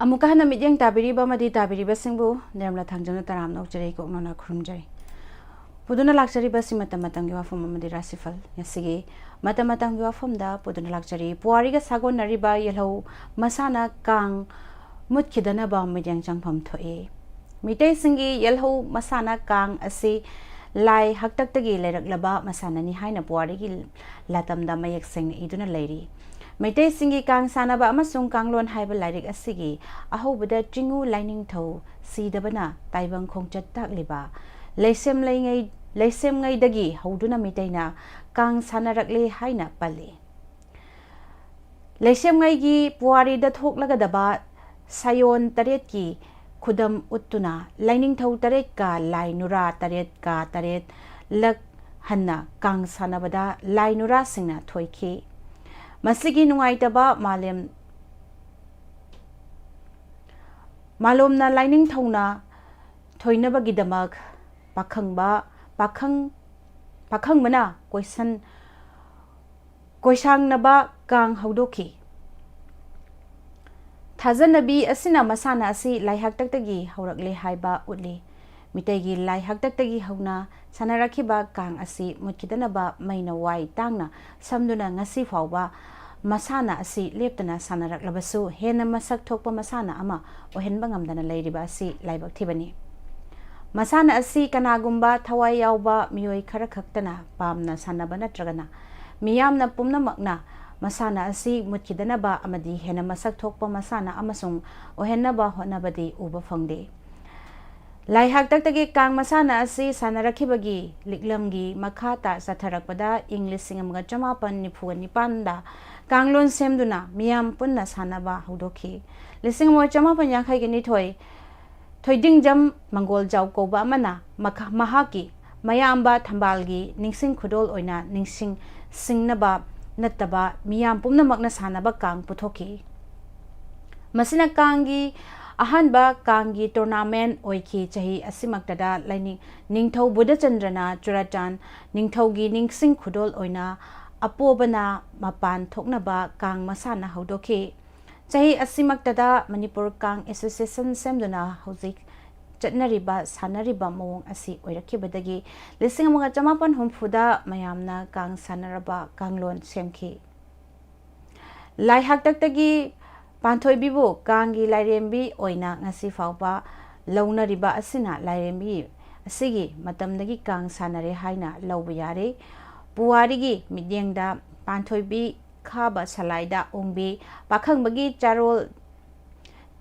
ꯑꯃꯨꯛꯀ ꯍꯟꯅ ꯃꯤꯠꯌꯦꯡ ꯇꯥꯕꯤꯔꯤꯕ ꯑꯃꯗꯤ ꯇꯥꯕꯤꯔꯤꯕꯁꯤꯡꯕꯨ ꯅꯦꯝꯅ ꯊꯥꯡꯖꯅ ꯇꯔꯥꯝꯅ ꯑꯣꯛꯆꯔꯤ, ꯀꯣꯛꯅꯅ ꯈꯨꯔꯨꯝꯖꯔꯤ꯫ ꯄꯨꯗꯨꯅ ꯂꯥꯛꯆꯔꯤꯕꯁꯤ ꯃꯇꯝ ꯃꯇꯝꯒꯤ ꯋꯥꯐꯝ ꯑꯃꯗꯤ ꯔꯥꯁꯤꯐꯜ꯫ ꯉꯁꯤꯒꯤ ꯃꯇꯝ ꯃꯇꯝꯒꯤ ꯋꯥꯐꯝꯗ ꯄꯨꯗꯨꯅ ꯂꯥꯛꯆꯔꯤ꯫ ꯄꯨꯋꯥꯔꯤꯒ ꯁꯥꯒꯣꯟꯅꯔꯤꯕ ꯌꯦꯜꯍꯧ ꯃꯁꯥꯟꯅ ꯀꯥꯡ ꯃꯨꯠꯈꯤꯗꯅꯕ ꯃꯤꯠꯌꯦꯡ ꯆꯪꯐꯝ ꯊꯣꯛꯏ꯫ ꯃꯤꯇꯩꯁꯤꯡꯒꯤ ꯌꯦꯜꯍꯧ ꯃꯁꯥꯟꯅ ꯀꯥꯡ ꯑꯁꯤ ꯂꯥꯏ ꯍꯥꯛꯇꯛꯇꯒꯤ ꯂꯩꯔꯛꯂꯕ ꯃꯁꯥꯟꯅꯅꯤ ꯍꯥꯏꯅ ꯄꯨꯋꯥꯔꯤꯒꯤ ꯂꯥꯇꯝꯗ ꯃꯌꯦꯛ ꯁꯦꯡꯅ ꯏꯗꯨꯅ ꯂꯩꯔꯤ꯫ ꯃꯩꯇꯩꯁꯤꯡꯒꯤ ꯀꯥꯡ ꯁꯥꯟꯅꯕ ꯑꯃꯁꯨꯡ ꯀꯥꯡꯂꯣꯟ ꯍꯥꯏꯕ ꯂꯥꯏꯔꯤꯛ ꯑꯁꯤꯒꯤ ꯑꯍꯧꯕꯗ ꯆꯤꯡꯉꯨ ꯂꯥꯏꯅꯤꯡꯊꯧ ꯁꯤꯗꯕꯅ ꯇꯥꯏꯕꯪ ꯈꯣꯡꯆꯠ ꯇꯥꯛꯂꯤꯕ ꯂꯩꯁꯦꯝꯂꯩꯉꯩ-, ꯂꯩꯁꯦꯝꯉꯩꯗꯒꯤ ꯍꯧꯗꯨꯅ ꯃꯤꯇꯩꯅ ꯀꯥꯡ ꯁꯥꯟꯅꯔꯛꯂꯦ ꯍꯥꯏꯅ ꯄꯜꯂꯤ꯫ ꯂꯩꯁꯦꯝꯉꯩꯒꯤ ꯄꯨꯋꯥꯔꯤꯗ ꯊꯣꯛꯂꯒꯗꯕ ꯁꯥꯌꯣꯟ ꯇꯔꯦꯠꯀꯤ ꯈꯨꯗꯝ ꯎꯠꯇꯨꯅ ꯂꯥꯏꯅꯤꯡꯊꯧ ꯇꯔꯦꯠꯀ ꯂꯥꯏ ꯅꯨꯔꯥ ꯇꯔꯦꯠꯀ ꯇꯔꯦꯠ ꯂꯛ ꯍꯟꯅ ꯀꯥꯡ ꯁꯥꯟꯅꯕꯗ ꯂꯥꯏ ꯅꯨꯔꯥꯁꯤꯡꯅ ꯊꯣꯏꯈꯤ꯫ ꯃꯁꯤꯒꯤ ꯅꯨꯡꯉꯥꯏꯇꯕ ꯃꯥꯂꯦꯝ, ꯃꯥꯂꯣꯝꯅ ꯂꯥꯏꯅꯤꯡꯊꯧꯅ ꯊꯣꯏꯅꯕꯒꯤꯗꯃꯛ ꯄꯥꯈꯪꯕ, ꯄꯥꯈꯪ, ꯄꯥꯈꯪꯕꯅ ꯀꯣꯏꯁꯟ, ꯀꯣꯏꯁꯥꯡꯅꯕ ꯀꯥꯡ ꯍꯧꯗꯣꯛꯈꯤ꯫ ꯊꯥꯖꯅꯕꯤ ꯑꯁꯤꯅ ꯃꯁꯥꯟꯅ ꯑꯁꯤ ꯂꯥꯏ ꯍꯥꯛꯇꯛꯇꯒꯤ ꯍꯧꯔꯛꯂꯦ ꯍꯥꯏꯕ ꯎꯠꯂꯤ꯫ ꯃꯤꯇꯩꯒꯤ ꯂꯥꯏ ꯍꯥꯛꯇꯛꯇꯒꯤ ꯍꯧꯅ ꯁꯥꯟꯅꯔꯛꯈꯤꯕ ꯀꯥꯡ ꯑꯁꯤ ꯃꯨꯠꯈꯤꯗꯅꯕ ꯃꯩꯅ ꯋꯥꯏ ꯇꯥꯡꯅ ꯁꯝꯗꯨꯅ ꯉꯁꯤ ꯐꯥꯎꯕ ꯃꯁꯥꯟꯅ ꯑꯁꯤ ꯂꯦꯞꯇꯅ ꯁꯥꯟꯅꯔꯛꯂꯕꯁꯨ, ꯍꯦꯟꯅ ꯃꯁꯛ ꯊꯣꯛꯄ ꯃꯁꯥꯟꯅ ꯑꯃ ꯑꯣꯏꯍꯟꯕ ꯉꯝꯗꯅ ꯂꯩꯔꯤꯕ ꯑꯁꯤ ꯂꯥꯏꯕꯛ ꯊꯤꯕꯅꯤ꯫ ꯃꯁꯥꯟꯅ ꯑꯁꯤ ꯀꯅꯥꯒꯨꯝꯕ ꯊꯋꯥꯏ ꯌꯥꯎꯕ ꯃꯤꯑꯣꯏ ꯈꯔ ꯈꯛꯇꯅ ꯄꯥꯝꯅ ꯁꯥꯟꯅꯕ ꯅꯠꯇ꯭ꯔꯒꯅ ꯃꯤꯌꯥꯝꯅ ꯄꯨꯝꯅꯃꯛꯅ ꯃꯁꯥꯟꯅ ꯑꯁꯤ ꯃꯨꯠꯈꯤꯗꯅꯕ ꯑꯃꯗꯤ ꯍꯦꯟꯅ ꯃꯁꯛ ꯊꯣꯛꯄ ꯃꯁꯥꯟꯅ ꯑꯃꯁꯨꯡ ꯑꯣꯏꯍꯟꯅꯕ ꯍꯣꯠꯅꯕꯗꯤ ꯎꯕ ꯐꯪꯗꯦ꯫ ꯂꯥꯏ ꯍꯥꯛꯇꯛꯇꯒꯤ ꯀꯥꯡ ꯃꯁꯥꯟꯅ ꯑꯁꯤ ꯁꯥꯟꯅꯔꯛꯈꯤꯕꯒꯤ ꯂꯤꯛꯂꯝꯒꯤ ꯃꯈꯥ ꯇ-, ꯆꯠꯊꯔꯛꯄꯗ ꯏꯪ ꯂꯤꯁꯤꯡ ꯑꯃꯒ ꯆꯃꯥꯄꯟ ꯅꯤꯐꯨꯒ ꯅꯤꯄꯥꯟꯗ ꯀꯥꯡꯂꯣꯟ ꯁꯦꯝꯗꯨꯅ ꯃꯤꯌꯥꯝ ꯄꯨꯟꯅ ꯁꯥꯟꯅꯕ ꯍꯧꯗꯣꯛꯈꯤ꯫ ꯂꯤꯁꯤꯡ ꯑꯃꯒ ꯆꯃꯥꯄꯟ ꯌꯥꯡꯈꯩꯒ ꯅꯤꯊꯣꯏ ꯊꯣꯏꯗꯤꯡꯖꯝ ꯃꯪꯒꯣꯜꯖꯥꯎ ꯀꯧꯕ ꯑꯃꯅ ꯃꯈꯥ-, ꯃꯍꯥꯛꯀꯤ ꯃꯌꯥꯝꯕ ꯊꯝꯕꯥꯜꯒꯤ ꯅꯤꯡꯁꯤꯡ ꯈꯨꯗꯣꯜ ꯑꯣꯏꯅ ꯅꯤꯡꯁꯤꯡ ꯁꯤꯡꯅꯕ ꯅꯠꯇꯕ ꯃꯤꯌꯥꯝ ꯄꯨꯝꯅꯃꯛꯅ ꯁꯥꯟꯅꯕ ꯀꯥꯡ ꯄꯨꯊꯣꯛꯈꯤ꯫ ꯃꯁꯤꯅ ꯀꯥꯡꯒꯤ ꯑꯍꯥꯟꯕ ꯀꯥꯡꯒꯤ tournament ꯑꯣꯏꯈꯤ꯫ ꯆꯍꯤ ꯑꯁꯤꯃꯛꯇꯗ ꯂꯥꯏꯅꯤꯡ-, ꯅꯤꯡꯊꯧ ꯕꯨꯙꯆꯟꯗ꯭ꯔꯅ ꯆꯨꯔꯥꯆꯥꯟ ꯅꯤꯡꯊꯧꯒꯤ ꯅꯤꯡꯁꯤꯡ ꯈꯨꯗꯣꯜ ꯑꯣꯏꯅ ꯑꯄꯣꯕꯅ ꯃꯄꯥꯟ ꯊꯣꯛꯅꯕ ꯀꯥꯡ ꯃꯁꯥꯟꯅ ꯍꯧꯗꯣꯛꯈꯤ꯫ ꯆꯍꯤ ꯑꯁꯤꯃꯛꯇꯗ ꯃꯅꯤꯄꯨꯔ ꯀꯥꯡ ꯑꯦꯁꯣꯁꯤꯌꯦꯁꯟ ꯁꯦꯝꯗꯨꯅ ꯍꯧꯖꯤꯛ ꯆꯠꯅꯔꯤꯕ, ꯁꯥꯟꯅꯔꯤꯕ ꯃꯑꯣꯡ ꯑꯁꯤ ꯑꯣꯏꯔꯛꯈꯤꯕꯗꯒꯤ ꯂꯤꯁꯤꯡ ꯑꯃꯒ ꯆꯃꯥꯄꯟ ꯍꯨꯝꯐꯨꯗ ꯃꯌꯥꯝꯅ ꯀꯥꯡ ꯁꯥꯟꯅꯔꯕ ꯀꯥꯡꯂꯣꯟ ꯁꯦꯝꯈꯤ꯫ ꯂꯥꯏ ꯍꯥꯛꯇꯛꯇꯒꯤ ꯄꯥꯟꯊꯣꯏꯕꯤꯕꯨ ꯀꯥꯡꯒꯤ ꯂꯥꯏꯔꯦꯝꯕꯤ ꯑꯣꯏꯅ ꯉꯁꯤ ꯐꯥꯎꯕ ꯂꯧꯅꯔꯤꯕ ꯑꯁꯤꯅ ꯂꯥꯏꯔꯦꯝꯕꯤ ꯑꯁꯤꯒꯤ ꯃꯇꯝꯗꯒꯤ ꯀꯥꯡ ꯁꯥꯟꯅꯔꯦ ꯍꯥꯏꯅ ꯂꯧꯕ ꯌꯥꯔꯦ꯫ ꯄꯨꯋꯥꯔꯤꯒꯤ ꯃꯤꯠꯌꯦꯡꯗ ꯄꯥꯟꯊꯣꯏꯕꯤ ꯈꯥꯕ ꯁꯂꯥꯏꯗ ꯑꯣꯡꯕꯤ ꯄꯥꯈꯪꯕꯒꯤ ꯆꯥꯔꯣꯜ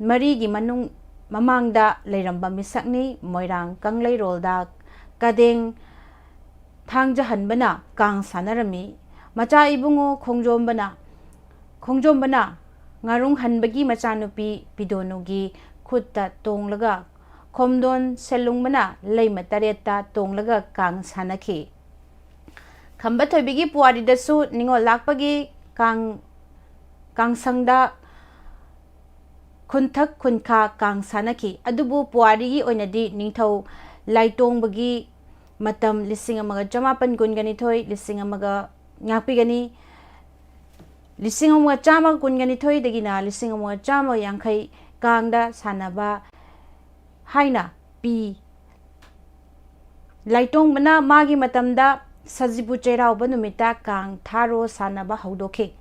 ꯃꯔꯤꯒꯤ ꯃꯅꯨꯡ ꯃꯃꯥꯡꯗ ꯂꯩꯔꯝꯕ ꯃꯤꯁꯛꯅꯤ꯫ ꯃꯣꯏꯔꯥꯡ ꯀꯪꯂꯩꯔꯣꯜꯗ ꯀꯗꯦꯡ ꯊꯥꯡꯖꯍꯟꯕꯅ ꯀꯥꯡ ꯁꯥꯟꯅꯔꯝꯃꯤ꯫ ꯃꯆꯥ ꯏꯕꯨꯡꯉꯣ ꯈꯣꯡꯖꯣꯝꯕꯅ, ꯈꯣꯡꯖꯣꯝꯕꯅ ꯉꯥꯔꯨꯡꯍꯟꯕꯒꯤ ꯃꯆꯥꯅꯨꯄꯤ ꯄꯤꯗꯣꯅꯨꯒꯤ ꯈꯨꯠꯇ ꯇꯣꯡꯂꯒ ꯈꯣꯝꯗꯣꯟ ꯁꯦꯂꯨꯡꯕꯅ ꯂꯩꯃ ꯇꯔꯦꯠꯇ ꯇꯣꯡꯂꯒ ꯀꯥꯡ ꯁꯥꯟꯅꯈꯤ꯫ ꯈꯝꯕ ꯊꯣꯏꯕꯤꯒꯤ ꯄꯨꯋꯥꯔꯤꯗꯁꯨ ꯅꯤꯉꯣꯜ ꯂꯥꯛꯄꯒꯤ ꯀꯥꯡ, ꯀꯥꯡꯁꯪꯗ ꯈꯨꯟꯊꯛ ꯈꯨꯟꯈꯥ ꯀꯥꯡ ꯁꯥꯟꯅꯈꯤ꯫ ꯑꯗꯨꯕꯨ ꯄꯨꯋꯥꯔꯤꯒꯤ ꯑꯣꯏꯅꯗꯤ ꯅꯤꯡꯊꯧ ꯂꯥꯏꯇꯣꯡꯕꯒꯤ ꯃꯇꯝ ꯂꯤꯁꯤꯡ ꯑꯃꯒ ꯆꯃꯥꯄꯟ ꯀꯨꯟꯒ ꯅꯤꯊꯣꯏ, ꯂꯤꯁꯤꯡ ꯑꯃꯒ, ꯉꯥꯛꯄꯤꯒꯅꯤ, ꯂꯤꯁꯤꯡ ꯑꯃꯒ ꯆꯥꯝꯃꯒ ꯀꯨꯟꯒ ꯅꯤꯊꯣꯏꯗꯒꯤꯅ ꯂꯤꯁꯤꯡ ꯑꯃꯒ ꯆꯥꯝꯃꯒ ꯌꯥꯡꯈꯩ ꯀꯥꯡꯗ ꯁꯥꯟꯅꯕ ꯍꯥꯏꯅ ꯄꯤ꯫ ꯂꯥꯏꯇꯣꯡꯕꯅ ꯃꯥꯒꯤ ꯃꯇꯝꯗ ꯁꯖꯤꯕꯨ ꯆꯩꯔꯥꯎꯕ ꯅꯨꯃꯤꯠꯇ ꯀꯥꯡ ꯊꯥꯔꯣ ꯁꯥꯟꯅꯕ ꯍꯧꯗꯣꯛꯈꯤ꯫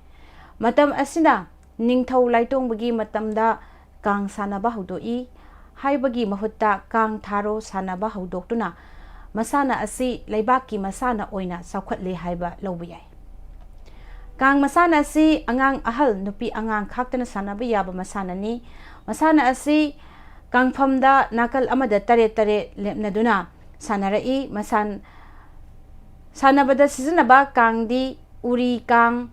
ꯃꯇꯝ ꯑꯁꯤꯅ ꯅꯤꯡꯊꯧ ꯂꯥꯏꯇꯣꯡꯕꯒꯤ ꯃꯇꯝꯗ ꯀꯥꯡ ꯁꯥꯟꯅꯕ ꯍꯧꯗꯣꯛꯏ ꯍꯥꯏꯕꯒꯤ ꯃꯍꯨꯠꯇ ꯀꯥꯡ ꯊꯥꯔꯣ ꯁꯥꯟꯅꯕ ꯍꯧꯗꯣꯛꯇꯨꯅ ꯃꯁꯥꯟꯅ ꯑꯁꯤ ꯂꯩꯕꯥꯛꯀꯤ ꯃꯁꯥꯟꯅ ꯑꯣꯏꯅ ꯆꯥꯎꯈꯠꯂꯦ ꯍꯥꯏꯕ ꯂꯧꯕ ꯌꯥꯏ꯫ ꯀꯥꯡ ꯃꯁꯥꯟꯅ ꯑꯁꯤ ꯑꯉꯥꯡ ꯑꯍꯜ ꯅꯨꯄꯤ ꯑꯉꯥꯡ ꯈꯥꯛꯇꯅ ꯁꯥꯟꯅꯕ ꯌꯥꯕ ꯃꯁꯥꯟꯅꯅꯤ꯫ ꯃꯁꯥꯟꯅ ꯑꯁꯤ ꯀꯥꯡꯐꯝꯗ ꯅꯥꯀꯜ ꯑꯃꯗ ꯇꯔꯦꯠ ꯇꯔꯦꯠ ꯂꯦꯞꯅꯗꯨꯅ ꯁꯥꯟꯅꯔꯛꯏ꯫ ꯃꯁꯥꯟ-, ꯁꯥꯟꯅꯕꯗ ꯁꯤꯖꯤꯟꯅꯕ ꯀꯥꯡꯗꯤ ꯎꯔꯤ ꯀꯥꯡ,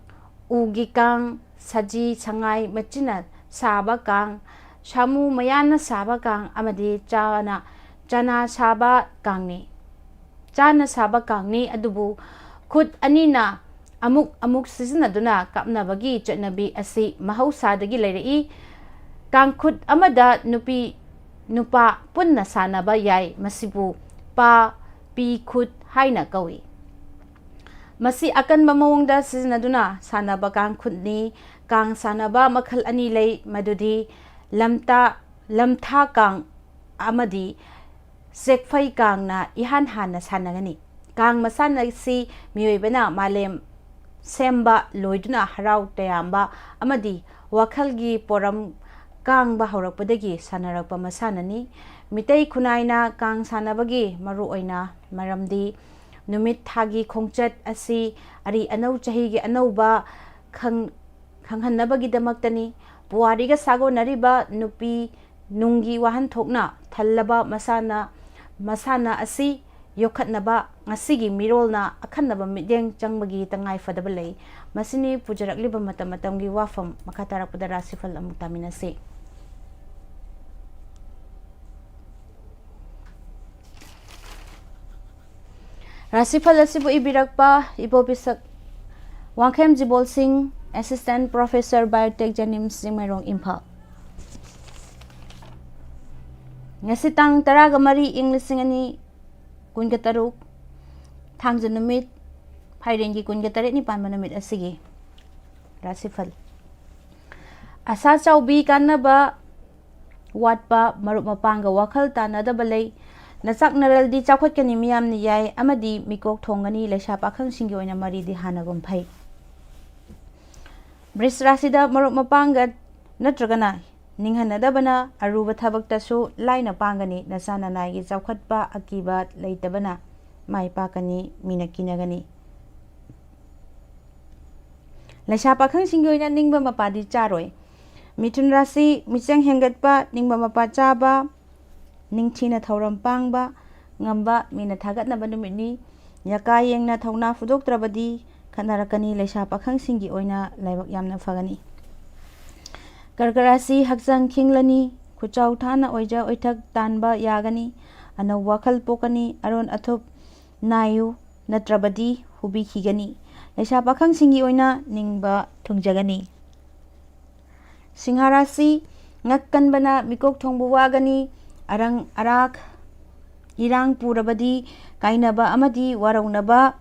ꯎꯒꯤ ꯀꯥꯡ, ꯁꯖꯤ ꯁꯉꯥꯏ ꯃꯆꯤꯟꯅ ꯁꯥꯕ ꯀꯥꯡ, ꯁꯥꯃꯨ ꯃꯌꯥꯟꯅ ꯁꯥꯕ ꯀꯥꯡ ꯑꯃꯗꯤ ꯆꯥꯅ, ꯆꯅꯥ ꯁꯥꯕ ꯀꯥꯡꯅꯤ꯫ ꯆꯥꯅ ꯁꯥꯕ ꯀꯥꯡꯅꯤ꯫ ꯑꯗꯨꯕꯨ ꯈꯨꯠ ꯑꯅꯤꯅ ꯑꯃꯨꯛ ꯑꯃꯨꯛ ꯁꯤꯖꯤꯟꯅꯗꯨꯅ ꯀꯥꯞꯅꯕꯒꯤ ꯆꯠꯅꯕꯤ ꯑꯁꯤ ꯃꯍꯧꯁꯥꯗꯒꯤ ꯂꯩꯔꯛꯏ꯫ ꯀꯥꯡꯈꯨꯠ ꯑꯃꯗ ꯅꯨꯄꯤ ꯅꯨꯄꯥ ꯄꯨꯟꯅ ꯁꯥꯟꯅꯕ ꯌꯥꯏ꯫ ꯃꯁꯤꯕꯨ ꯄꯥ, ꯄꯤ ꯈꯨꯠ ꯍꯥꯏꯅ ꯀꯧꯏ꯫ ꯃꯁꯤ ꯑꯀꯟꯕ ꯃꯑꯣꯡꯗ ꯁꯤꯖꯤꯟꯅꯗꯨꯅ ꯁꯥꯟꯅꯕ ꯀꯥꯡ ꯈꯨꯠꯅꯤ꯫ ꯀꯥꯡ ꯁꯥꯟꯅꯕ ꯃꯈꯜ ꯑꯅꯤ ꯂꯩ, ꯃꯗꯨꯗꯤ ꯂꯝꯇꯥ, ꯂꯝꯊꯥ ꯀꯥꯡ ꯑꯃꯗꯤ ꯆꯦꯛꯐꯩ ꯀꯥꯡꯅ ꯏꯍꯥꯟ ꯍꯥꯟꯅ ꯁꯥꯟꯅꯒꯅꯤ꯫ ꯀꯥꯡ ꯃꯁꯥꯟꯅ ꯑꯁꯤ ꯃꯤꯑꯣꯏꯕꯅ ꯃꯥꯂꯦꯝ ꯁꯦꯝꯕ ꯂꯣꯏꯗꯨꯅ ꯍꯔꯥꯎ ꯇꯌꯥꯝꯕ ꯑꯃꯗꯤ ꯋꯥꯈꯜꯒꯤ ꯄꯣꯔꯝ ꯀꯥꯡꯕ ꯍꯧꯔꯛꯄꯗꯒꯤ ꯁꯥꯟꯅꯔꯛꯄ ꯃꯁꯥꯟꯅꯅꯤ꯫ ꯃꯤꯇꯩ ꯈꯨꯟꯅꯥꯏꯅ ꯀꯥꯡ ꯁꯥꯟꯅꯕꯒꯤ ꯃꯔꯨꯑꯣꯏꯅ ꯃꯔꯝꯗꯤ ꯅꯨꯃꯤꯠ ꯊꯥꯒꯤ ꯈꯣꯡꯆꯠ ꯑꯁꯤ ꯑꯔꯤ ꯑꯅꯧ ꯆꯍꯤꯒꯤ ꯑꯅꯧꯕ ꯈꯪ-, ꯈꯪꯍꯟꯅꯕꯒꯤꯗꯃꯛꯇꯅꯤ꯫ ꯄꯨꯋꯥꯔꯤꯒ ꯁꯥꯒꯣꯟꯅꯔꯤꯕ ꯅꯨꯄꯤ ꯅꯨꯡꯒꯤ ꯋꯥꯍꯟꯊꯣꯛꯅ ꯊꯜꯂꯕ ꯃꯁꯥꯟꯅ, ꯃꯁꯥꯟꯅ ꯑꯁꯤ ꯌꯣꯛꯈꯠꯅꯕ ꯉꯁꯤꯒꯤ ꯃꯤꯔꯣꯜꯅ ꯑꯈꯟꯅꯕ ꯃꯤꯠꯌꯦꯡ ꯆꯪꯕꯒꯤ ꯇꯉꯥꯏ ꯐꯗꯕ ꯂꯩ꯫ ꯃꯁꯤꯅꯤ ꯄꯨꯖꯔꯛꯂꯤꯕ ꯃꯇꯝ ꯃꯇꯝꯒꯤ ꯋꯥꯐꯝ꯫ ꯃꯈꯥ ꯇꯥꯔꯛꯄꯗ ꯔꯥꯁꯤꯐꯜ ꯑꯃꯨꯛ ꯇꯥꯃꯤꯟꯅꯁꯤ꯫ ꯔꯥꯁꯤꯐꯜ ꯑꯁꯤꯕꯨ ꯏꯕꯤꯔꯛꯄ ꯏꯕꯣꯕꯤꯁꯛ ꯋꯥꯡꯈꯦꯝ ꯖꯤꯕꯣꯜ ꯁꯤꯡ, Assistant Professor, Biotech, JNIMS, Chingmeirong, Imphal. ꯉꯁꯤ ꯇꯥꯡ ꯇꯔꯥꯒ ꯃꯔꯤ, ꯏꯪ ꯂꯤꯁꯤꯡ ꯑꯅꯤ ꯀꯨꯟꯒ ꯇꯔꯨꯛ, ꯊꯥꯡꯖ ꯅꯨꯃꯤꯠ, ꯐꯥꯏꯔꯦꯟꯒꯤ ꯀꯨꯟꯒ ꯇꯔꯦꯠꯅꯤ ꯄꯥꯟꯕ ꯅꯨꯃꯤꯠ ꯑꯁꯤꯒꯤ ꯔꯥꯁꯤꯐꯜ꯫ ꯑꯁꯥ ꯆꯥꯎꯕꯤ ꯀꯥꯟꯅꯕ ꯋꯥꯠꯄ, ꯃꯔꯨꯞ ꯃꯄꯥꯡꯒ ꯋꯥꯈꯜ ꯇꯥꯟꯅꯗꯕ ꯂꯩ꯫ ꯅꯆꯥꯛ ꯅꯔꯜꯗꯤ ꯆꯥꯎꯈꯠꯀꯅꯤ, ꯃꯤꯌꯥꯝꯅ ꯌꯥꯏ ꯑꯃꯗꯤ ꯃꯤꯀꯣꯛ ꯊꯣꯡꯒꯅꯤ꯫ ꯂꯩꯁꯥ ꯄꯥꯈꯪꯁꯤꯡꯒꯤ ꯑꯣꯏꯅ ꯃꯔꯤꯗꯤ ꯍꯥꯟꯅꯒꯨꯝ ꯐꯩ꯫ ꯕ꯭ꯔꯤꯖ ꯔꯥꯁꯤꯗ ꯃꯔꯨꯞ ꯃꯄꯥꯡꯒ ꯅꯠꯇ꯭ꯔꯒꯅ ꯅꯤꯡꯍꯟꯅꯗꯕꯅ ꯑꯔꯨꯕ ꯊꯕꯛꯇꯁꯨ ꯂꯥꯏꯅ ꯄꯥꯡꯒꯅꯤ꯫ ꯅꯆꯥ ꯅꯅꯥꯏꯒꯤ ꯆꯥꯎꯈꯠꯄ ꯑꯀꯤꯕ ꯂꯩꯇꯕꯅ ꯃꯥꯏ ꯄꯥꯛꯀꯅꯤ, ꯃꯤꯅ ꯀꯤꯅꯒꯅꯤ꯫ ꯂꯩꯁꯥ ꯄꯥꯈꯪꯁꯤꯡꯒꯤ ꯑꯣꯏꯅ ꯅꯤꯡꯕ ꯃꯄꯥꯗꯤ ꯆꯥꯔꯣꯏ꯫ ꯃꯤꯊꯨꯟ ꯔꯥꯁꯤ ꯃꯤꯆꯪ ꯍꯦꯟꯒꯠꯄ, ꯅꯤꯡꯕ ꯃꯄꯥ ꯆꯥꯕ, ꯅꯤꯡꯊꯤꯅ ꯊꯧꯔꯝ ꯄꯥꯡꯕ ꯉꯝꯕ, ꯃꯤꯅ ꯊꯥꯒꯠꯅꯕ ꯅꯨꯃꯤꯠꯅꯤ꯫ ꯌꯥꯀꯥ ꯌꯦꯡꯅ ꯊꯧꯅꯥ ꯐꯨꯗꯣꯛꯇ꯭ꯔꯕꯗꯤ ꯈꯠꯅꯔꯛꯀꯅꯤ꯫ ꯂꯩꯁꯥ ꯄꯥꯈꯪꯁꯤꯡꯒꯤ ꯑꯣꯏꯅ ꯂꯥꯏꯕꯛ ꯌꯥꯝꯅ ꯐꯒꯅꯤ꯫ ꯀꯔꯀ ꯔꯥꯁꯤ ꯍꯛꯆꯥꯡ ꯈꯤꯡꯂꯅꯤ꯫ ꯈꯨꯆꯥꯎ ꯊꯥꯅ ꯑꯣꯏꯖ ꯑꯣꯏꯊꯛ ꯇꯥꯟꯕ ꯌꯥꯒꯅꯤ꯫ ꯑꯅꯧꯕ ꯋꯥꯈꯜ ꯄꯣꯛꯀꯅꯤ꯫ ꯑꯔꯣꯟ ꯑꯊꯨꯞ ꯅꯥꯏꯌꯨ, ꯅꯠꯇ꯭ꯔꯕꯗꯤ ꯍꯨꯕꯤꯈꯤꯒꯅꯤ꯫ ꯂꯩꯁꯥ ꯄꯥꯈꯪꯁꯤꯡꯒꯤ ꯑꯣꯏꯅ ꯅꯤꯡꯕ ꯊꯨꯡꯖꯒꯅꯤ꯫ ꯁꯤꯡꯍ ꯔꯥꯁꯤ ꯉꯛ ꯀꯟꯕꯅ ꯃꯤꯀꯣꯛ ꯊꯣꯡꯕ ꯋꯥꯒꯅꯤ꯫ ꯑꯔꯪ ꯑꯔꯥꯛ ꯏꯔꯥꯡ ꯄꯨꯔꯕꯗꯤ ꯀꯥꯏꯅꯕ ꯑꯃꯗꯤ ꯋꯥꯔꯧꯅꯕ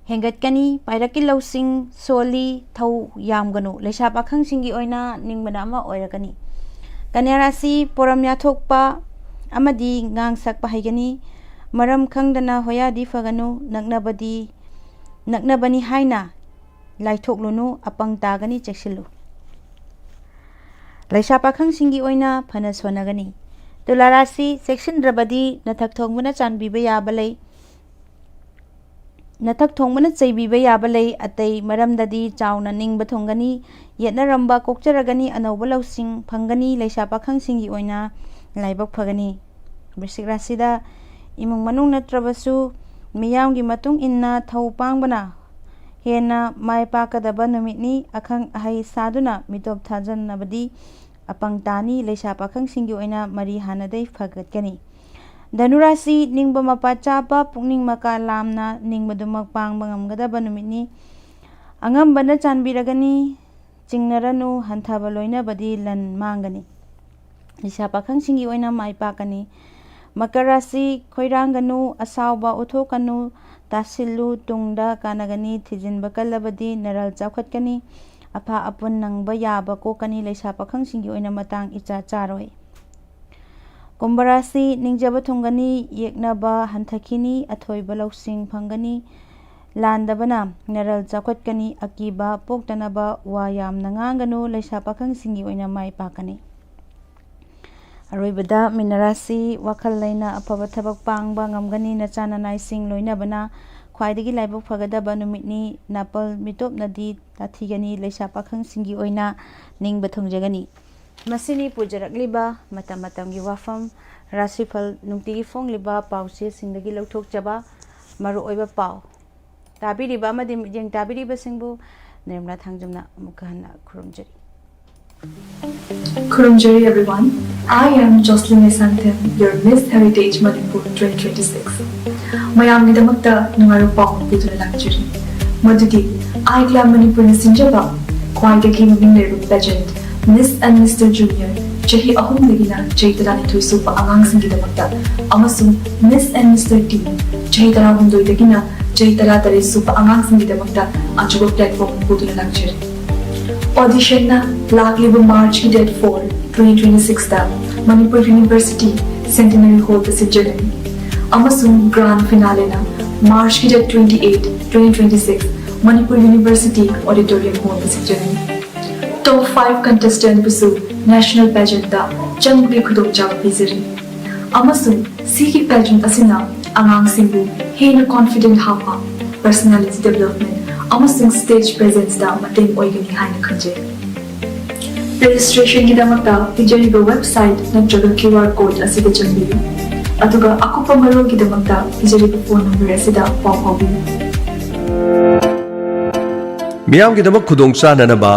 ꯍꯦꯟꯒꯠꯀꯅꯤ꯫ ꯄꯥꯏꯔꯛꯀꯤ ꯂꯧꯁꯤꯡ ꯁꯣꯜꯂꯤ, ꯊꯧ ꯌꯥꯝꯒꯅꯨ꯫ ꯂꯩꯁꯥ ꯄꯥꯈꯪꯁꯤꯡꯒꯤ ꯑꯣꯏꯅ ꯅꯤꯡꯕꯅ ꯑꯃ ꯑꯣꯏꯔꯒꯅꯤ꯫ ꯀꯟꯌꯥ ꯔꯥꯁꯤ, ꯄꯣꯔꯝ ꯌꯥꯊꯣꯛꯄ ꯑꯃꯗꯤ ꯉꯥꯡ ꯁꯛꯄ ꯍꯩꯒꯅꯤ꯫ ꯃꯔꯝ ꯈꯪꯗꯅ ꯍꯣꯌꯥꯗꯤ ꯐꯒꯅꯨ꯫ ꯅꯛꯅꯕꯗꯤ, ꯅꯛꯅꯕꯅꯤ ꯍꯥꯏꯅ ꯂꯥꯏꯊꯣꯛꯂꯨꯅꯨ, ꯑꯄꯪ ꯇꯥꯒꯅꯤ, ꯆꯦꯛꯁꯤꯜꯂꯨ꯫ ꯂꯩꯁꯥ ꯄꯥꯈꯪꯁꯤꯡꯒꯤ ꯑꯣꯏꯅ ꯐꯅ ꯁꯣꯟꯅꯒꯅꯤ꯫ ꯇꯨꯂꯥ ꯔꯥꯁꯤ, ꯆꯦꯛꯁꯤꯟꯗ꯭ꯔꯕꯗꯤ ꯅꯊꯛ ꯊꯣꯡꯕꯅ ꯆꯥꯟꯕꯤꯕ ꯌꯥꯕ ꯂꯩ꯫ ꯅꯊꯛ ꯊꯣꯡꯕꯅ ꯆꯩꯕꯤꯕ ꯌꯥꯕ ꯂꯩ꯫ ꯑꯇꯩ ꯃꯔꯝꯗꯗꯤ ꯆꯥꯎꯅ ꯅꯤꯡꯕ ꯊꯨꯡꯒꯅꯤ꯫ ꯌꯦꯠꯅꯔꯝꯕ ꯀꯣꯛꯆꯔꯒꯅꯤ꯫ ꯑꯅꯧꯕ ꯂꯧꯁꯤꯡ ꯐꯪꯒꯅꯤ꯫ ꯂꯩꯁꯥ ꯄꯥꯈꯪꯁꯤꯡꯒꯤ ꯑꯣꯏꯅ ꯂꯥꯏꯕꯛ ꯐꯒꯅꯤ꯫ ꯕ꯭ꯔꯤꯁꯤꯛ ꯔꯥꯁꯤꯗ ꯏꯃꯨꯡ ꯃꯅꯨꯡ ꯅꯠꯇ꯭ꯔꯕꯁꯨ ꯃꯤꯌꯥꯝꯒꯤ ꯃꯇꯨꯡ ꯏꯟꯅ ꯊꯧ ꯄꯥꯡꯕꯅ ꯍꯦꯟꯅ ꯃꯥꯏ ꯄꯥꯛꯀꯗꯕ ꯅꯨꯃꯤꯠꯅꯤ꯫ ꯑꯈꯪ ꯑꯍꯩ ꯁꯥꯗꯨꯅ ꯃꯤꯇꯣꯞ ꯊꯥꯖꯅꯕꯗꯤ ꯑꯄꯪ ꯇꯥꯅꯤ꯫ ꯂꯩꯁꯥ ꯄꯥꯈꯪꯁꯤꯡꯒꯤ ꯑꯣꯏꯅ ꯃꯔꯤ ꯍꯥꯟꯅꯗꯩ ꯐꯒꯠꯀꯅꯤ꯫ ꯙꯅꯨ ꯔꯥꯁꯤ, ꯅꯤꯡꯕ ꯃꯄꯥ ꯆꯥꯕ, ꯄꯨꯛꯅꯤꯡ ꯃꯀꯥ ꯂꯥꯝꯅ ꯅꯤꯡꯕꯗꯨꯃꯛ ꯄꯥꯡꯕ ꯉꯝꯒꯗꯕ ꯅꯨꯃꯤꯠꯅꯤ꯫ ꯑꯉꯝꯕꯅ ꯆꯥꯟꯕꯤꯔꯒꯅꯤ꯫ ꯆꯤꯡꯅꯔꯅꯨ, ꯍꯟꯊꯕ ꯂꯣꯏꯅꯕꯗꯤ ꯂꯟ ꯃꯥꯡꯒꯅꯤ꯫ ꯂꯩꯁꯥ ꯄꯥꯈꯪꯁꯤꯡꯒꯤ ꯑꯣꯏꯅ ꯃꯥꯏ ꯄꯥꯛꯀꯅꯤ꯫ ꯃꯀꯔ ꯔꯥꯁꯤ, ꯈꯣꯏꯔꯥꯡꯒꯅꯨ, ꯑꯁꯥꯎꯕ ꯎꯠꯊꯣꯛꯀꯅꯨ, ꯇꯥꯁꯤꯜꯂꯨ, ꯇꯨꯡꯗ ꯀꯥꯟꯅꯒꯅꯤ꯫ ꯊꯤꯖꯤꯟꯕ ꯀꯜꯂꯕꯗꯤ ꯅꯔꯜ ꯆꯥꯎꯈꯠꯀꯅꯤ꯫ ꯑꯐꯥ ꯑꯄꯨꯟ ꯅꯪꯕ ꯌꯥꯕ ꯀꯣꯛꯀꯅꯤ꯫ ꯂꯩꯁꯥ ꯄꯥꯈꯪꯁꯤꯡꯒꯤ ꯑꯣꯏꯅ ꯃꯇꯥꯡ ꯏꯆꯥ ꯆꯥꯔꯣꯏ꯫ ꯀꯨꯝꯚ ꯔꯥꯁꯤ, ꯅꯤꯡꯖꯕ ꯊꯨꯡꯒꯅꯤ, ꯌꯦꯛꯅꯕ ꯍꯟꯊꯈꯤꯅꯤ, ꯑꯊꯣꯏꯕ ꯂꯧꯁꯤꯡ ꯐꯪꯒꯅꯤ꯫ ꯂꯥꯟꯗꯕꯅ ꯅꯔꯜ ꯆꯥꯎꯈꯠꯀꯅꯤ꯫ ꯑꯀꯤꯕ ꯄꯣꯛꯇꯅꯕ ꯋꯥ ꯌꯥꯝꯅ ꯉꯥꯡꯒꯅꯨ꯫ ꯂꯩꯁꯥ ꯄꯥꯈꯪꯁꯤꯡꯒꯤ ꯑꯣꯏꯅ ꯃꯥꯏ ꯄꯥꯛꯀꯅꯤ꯫ ꯑꯔꯣꯏꯕꯗ ꯃꯤꯅ ꯔꯥꯁꯤ, ꯋꯥꯈꯜ ꯂꯩꯅ ꯑꯐꯕ ꯊꯕꯛ ꯄꯥꯡꯕ ꯉꯝꯒꯅꯤ꯫ ꯅꯆꯥ ꯅꯅꯥꯏꯁꯤꯡ ꯂꯣꯏꯅꯕꯅ ꯈ꯭ꯋꯥꯏꯗꯒꯤ ꯂꯥꯏꯕꯛ ꯐꯒꯗꯕ ꯅꯨꯃꯤꯠꯅꯤ꯫ ꯅꯥꯄꯜ ꯃꯤꯇꯣꯞꯅꯗꯤ ꯇꯥꯊꯤꯒꯅꯤ꯫ ꯂꯩꯁꯥ ꯄꯥꯈꯪꯁꯤꯡꯒꯤ ꯑꯣꯏꯅ ꯅꯤꯡꯕ ꯊꯨꯡꯖꯒꯅꯤ꯫ ꯃꯁꯤꯅꯤ ꯄꯨꯖꯔꯛꯂꯤꯕ ꯃꯇꯝ ꯃꯇꯝꯒꯤ ꯋꯥꯐꯝ, ꯔꯥꯁꯤꯐꯜ, ꯅꯨꯡꯇꯤꯒꯤ ꯐꯣꯡꯂꯤꯕ ꯄꯥꯎꯆꯦꯁꯤꯡꯗꯒꯤ ꯂꯧꯊꯣꯛꯆꯕ ꯃꯔꯨꯑꯣꯏꯕ ꯄꯥꯎ꯫ ꯇꯥꯕꯤꯔꯤꯕ ꯑꯃꯗꯤ ꯃꯤꯠꯌꯦꯡ ꯇꯥꯕꯤꯔꯤꯕꯁꯤꯡꯕꯨ ꯅꯤꯔꯃꯂꯥ ꯊꯥꯡꯖꯝꯅ ꯑꯃꯨꯛꯀ ꯍꯟꯅ ꯈꯨꯔꯨꯝꯖꯔꯤ꯫ Khurumjari everyone, I am Jocelyn Esanthem, your Miss Heritage Manipur twenty twenty-six. ꯃꯌꯥꯝꯒꯤꯗꯃꯛꯇ ꯅꯨꯡꯉꯥꯏꯕ ꯄꯥꯎ ꯑꯃ ꯄꯨꯗꯨꯅ ꯂꯥꯛꯆꯔꯤ꯫ ꯃꯗꯨꯗꯤ I Club ꯃꯅꯤꯄꯨꯔꯅ ꯁꯤꯟꯖꯕ ꯈ꯭ꯋꯥꯏꯗꯒꯤ ꯃꯃꯤꯡ ꯂꯩꯔꯕ pageant Miss and Mister Junior ꯆꯍꯤ ꯑꯍꯨꯝꯗꯒꯤꯅ ꯆꯍꯤ ꯇꯔꯥꯅꯤꯊꯣꯏ ꯁꯨꯕ ꯑꯉꯥꯡꯁꯤꯡꯒꯤꯗꯃꯛꯇ ꯑꯃꯁꯨꯡ Miss and Mister Teen ꯆꯍꯤ ꯇꯔꯥꯍꯨꯝꯗꯣꯏꯗꯒꯤꯅ ꯆꯍꯤ ꯇꯔꯥꯇꯔꯦꯠ ꯁꯨꯕ ꯑꯉꯥꯡꯁꯤꯡꯒꯤꯗꯃꯛꯇ ꯑꯆꯧꯕ platform ꯑꯃ ꯄꯨꯗꯨꯅ ꯂꯥꯛꯆꯔꯤ꯫ Auditionꯅ ꯂꯥꯛꯂꯤꯕ Marchꯀꯤ date four, twenty twenty sixꯇ Manipur University Centenary Hallꯗ ꯁꯤꯟꯖꯒꯅꯤ ꯑꯃꯁꯨꯡ grand finaleꯅ Marchꯀꯤ date twenty eight, twenty twenty six Manipur University Auditorium Hallꯗ ꯁꯤꯟꯖꯒꯅꯤ꯫ Top five contestantꯕꯨꯁꯨ national pageantꯇ ꯆꯪꯕꯒꯤ ꯈꯨꯗꯣꯡꯆꯥꯕ ꯄꯤꯖꯔꯤ꯫ ꯑꯃꯁꯨꯡ ꯁꯤꯒꯤ pageant ꯑꯁꯤꯅ ꯑꯉꯥꯡꯁꯤꯡꯕꯨ ꯍꯦꯟꯅ confident ꯍꯥꯞꯄ, personality development ꯑꯃꯁꯨꯡ stage presenceꯇ ꯃꯇꯦꯡ ꯑꯣꯏꯒꯅꯤ ꯍꯥꯏꯅ ꯈꯟꯖꯩ꯫ Registrationꯒꯤꯗꯃꯛꯇ ꯄꯤꯖꯔꯤꯕ website ꯅꯠꯇ꯭ꯔꯒ Q R code ꯑꯁꯤꯗ ꯆꯪꯕꯤꯌꯨ꯫ ꯑꯗꯨꯒ ꯑꯀꯨꯞꯄ ꯃꯔꯣꯜꯒꯤꯗꯃꯛꯇ ꯄꯤꯖꯔꯤꯕ phone number ꯑꯁꯤꯗ ꯄꯥꯎ ꯐꯥꯎꯕꯤꯌꯨ꯫ ꯃꯤꯌꯥꯝꯒꯤꯗꯃꯛ ꯈꯨꯗꯣꯡ ꯆꯥꯅꯅꯕ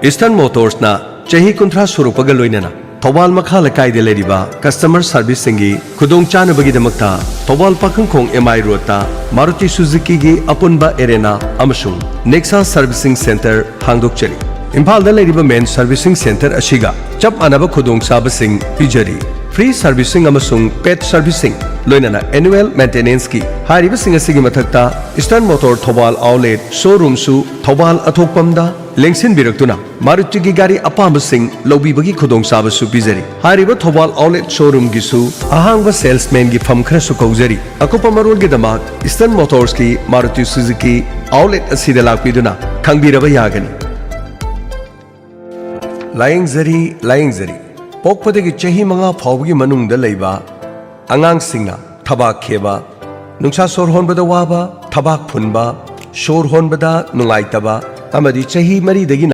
Eastern Motorsꯅ ꯆꯍꯤ ꯀꯨꯟꯊ꯭ꯔꯥ ꯁꯨꯔꯛꯄꯒ ꯂꯣꯏꯅꯅ ꯊꯧꯕꯥꯜ ꯃꯈꯥ ꯂꯩꯀꯥꯏꯗ ꯂꯩꯔꯤꯕ customer serviceꯁꯤꯡꯒꯤ ꯈꯨꯗꯣꯡ ꯆꯥꯅꯕꯒꯤꯗamꯛꯇ ꯊꯧꯕꯥꯜ ꯄꯥꯈꯪꯈꯣꯡ M I roadꯇ Maruti Suzukiꯒꯤ ꯑꯄꯨꯟꯕ arena ꯑꯃꯁꯨꯡ Nexa servicing center ꯍꯥꯡꯗꯣꯛꯆꯔꯤ꯫ ꯏꯝꯐꯥꯜꯗ ꯂꯩꯔꯤꯕ main servicing center ꯑꯁꯤꯒ ꯆꯞ ꯃꯥꯟꯅꯕ ꯈꯨꯗꯣꯡꯆꯥꯕꯁꯤꯡ ꯄꯤꯖꯔꯤ꯫ Free servicing ꯑꯃꯁꯨꯡ pet servicing, ꯂꯣꯏꯅꯅ annual maintenanceꯀꯤ꯫ ꯍꯥꯏꯔꯤꯕꯁꯤꯡ ꯑꯁꯤꯒꯤ ꯃꯊꯛꯇ Eastern Motor Thoubal outlet showroomꯁꯨ Thoubal ꯑꯊꯣꯛꯄꯝꯗ ꯂꯦꯡꯁꯤꯟꯕꯤꯔꯛꯇꯨꯅ Marutiꯒꯤ ꯒꯥꯔꯤ ꯑꯄꯥꯝꯕꯁꯤꯡ ꯂꯧꯕꯤꯕꯒꯤ ꯈꯨꯗꯣꯡꯆꯥꯕꯁꯨ ꯄꯤꯖꯔꯤ꯫ ꯍꯥꯏꯔꯤꯕ ꯊꯧꯕꯥꯜ outlet showroomꯒꯤꯁꯨ ꯑꯍꯥꯡꯕ salesmanꯒꯤ ꯐꯝ ꯈꯔꯁꯨ ꯀꯧꯖꯔꯤ꯫ ꯑꯀꯨꯞꯄ ꯃꯔꯣꯜꯒꯤꯗꯃꯛ Eastern Motorsꯀꯤ Maruti Suzuki outlet ꯑꯁꯤꯗ ꯂꯥꯛꯄꯤꯗꯨꯅ ꯈꯪꯕꯤꯔꯕ ꯌꯥꯒꯅꯤ꯫ ꯂꯥꯌꯦꯡꯖꯔꯤ, ꯂꯥꯌꯦꯡꯖꯔꯤ꯫ ꯄꯣꯛꯄꯗꯒꯤ ꯆꯍꯤ ꯃꯉꯥ ꯐꯥꯎꯕꯒꯤ ꯃꯅꯨꯡꯗ ꯂꯩꯕ ꯑꯉꯥꯡꯁꯤꯡꯅ ꯊꯕꯥꯛ ꯈꯦꯕ, ꯅꯨꯡꯁꯥ ꯁꯣꯔ ꯍꯣꯟꯕꯗ ꯋꯥꯕ, ꯊꯕꯥꯛ ꯐꯨꯟꯕ, ꯁꯣꯔ ꯍꯣꯟꯕꯗ ꯅꯨꯡꯉꯥꯏꯇꯕ ꯑꯃꯗꯤ ꯆꯍꯤ ꯃꯔꯤꯗꯒꯤꯅ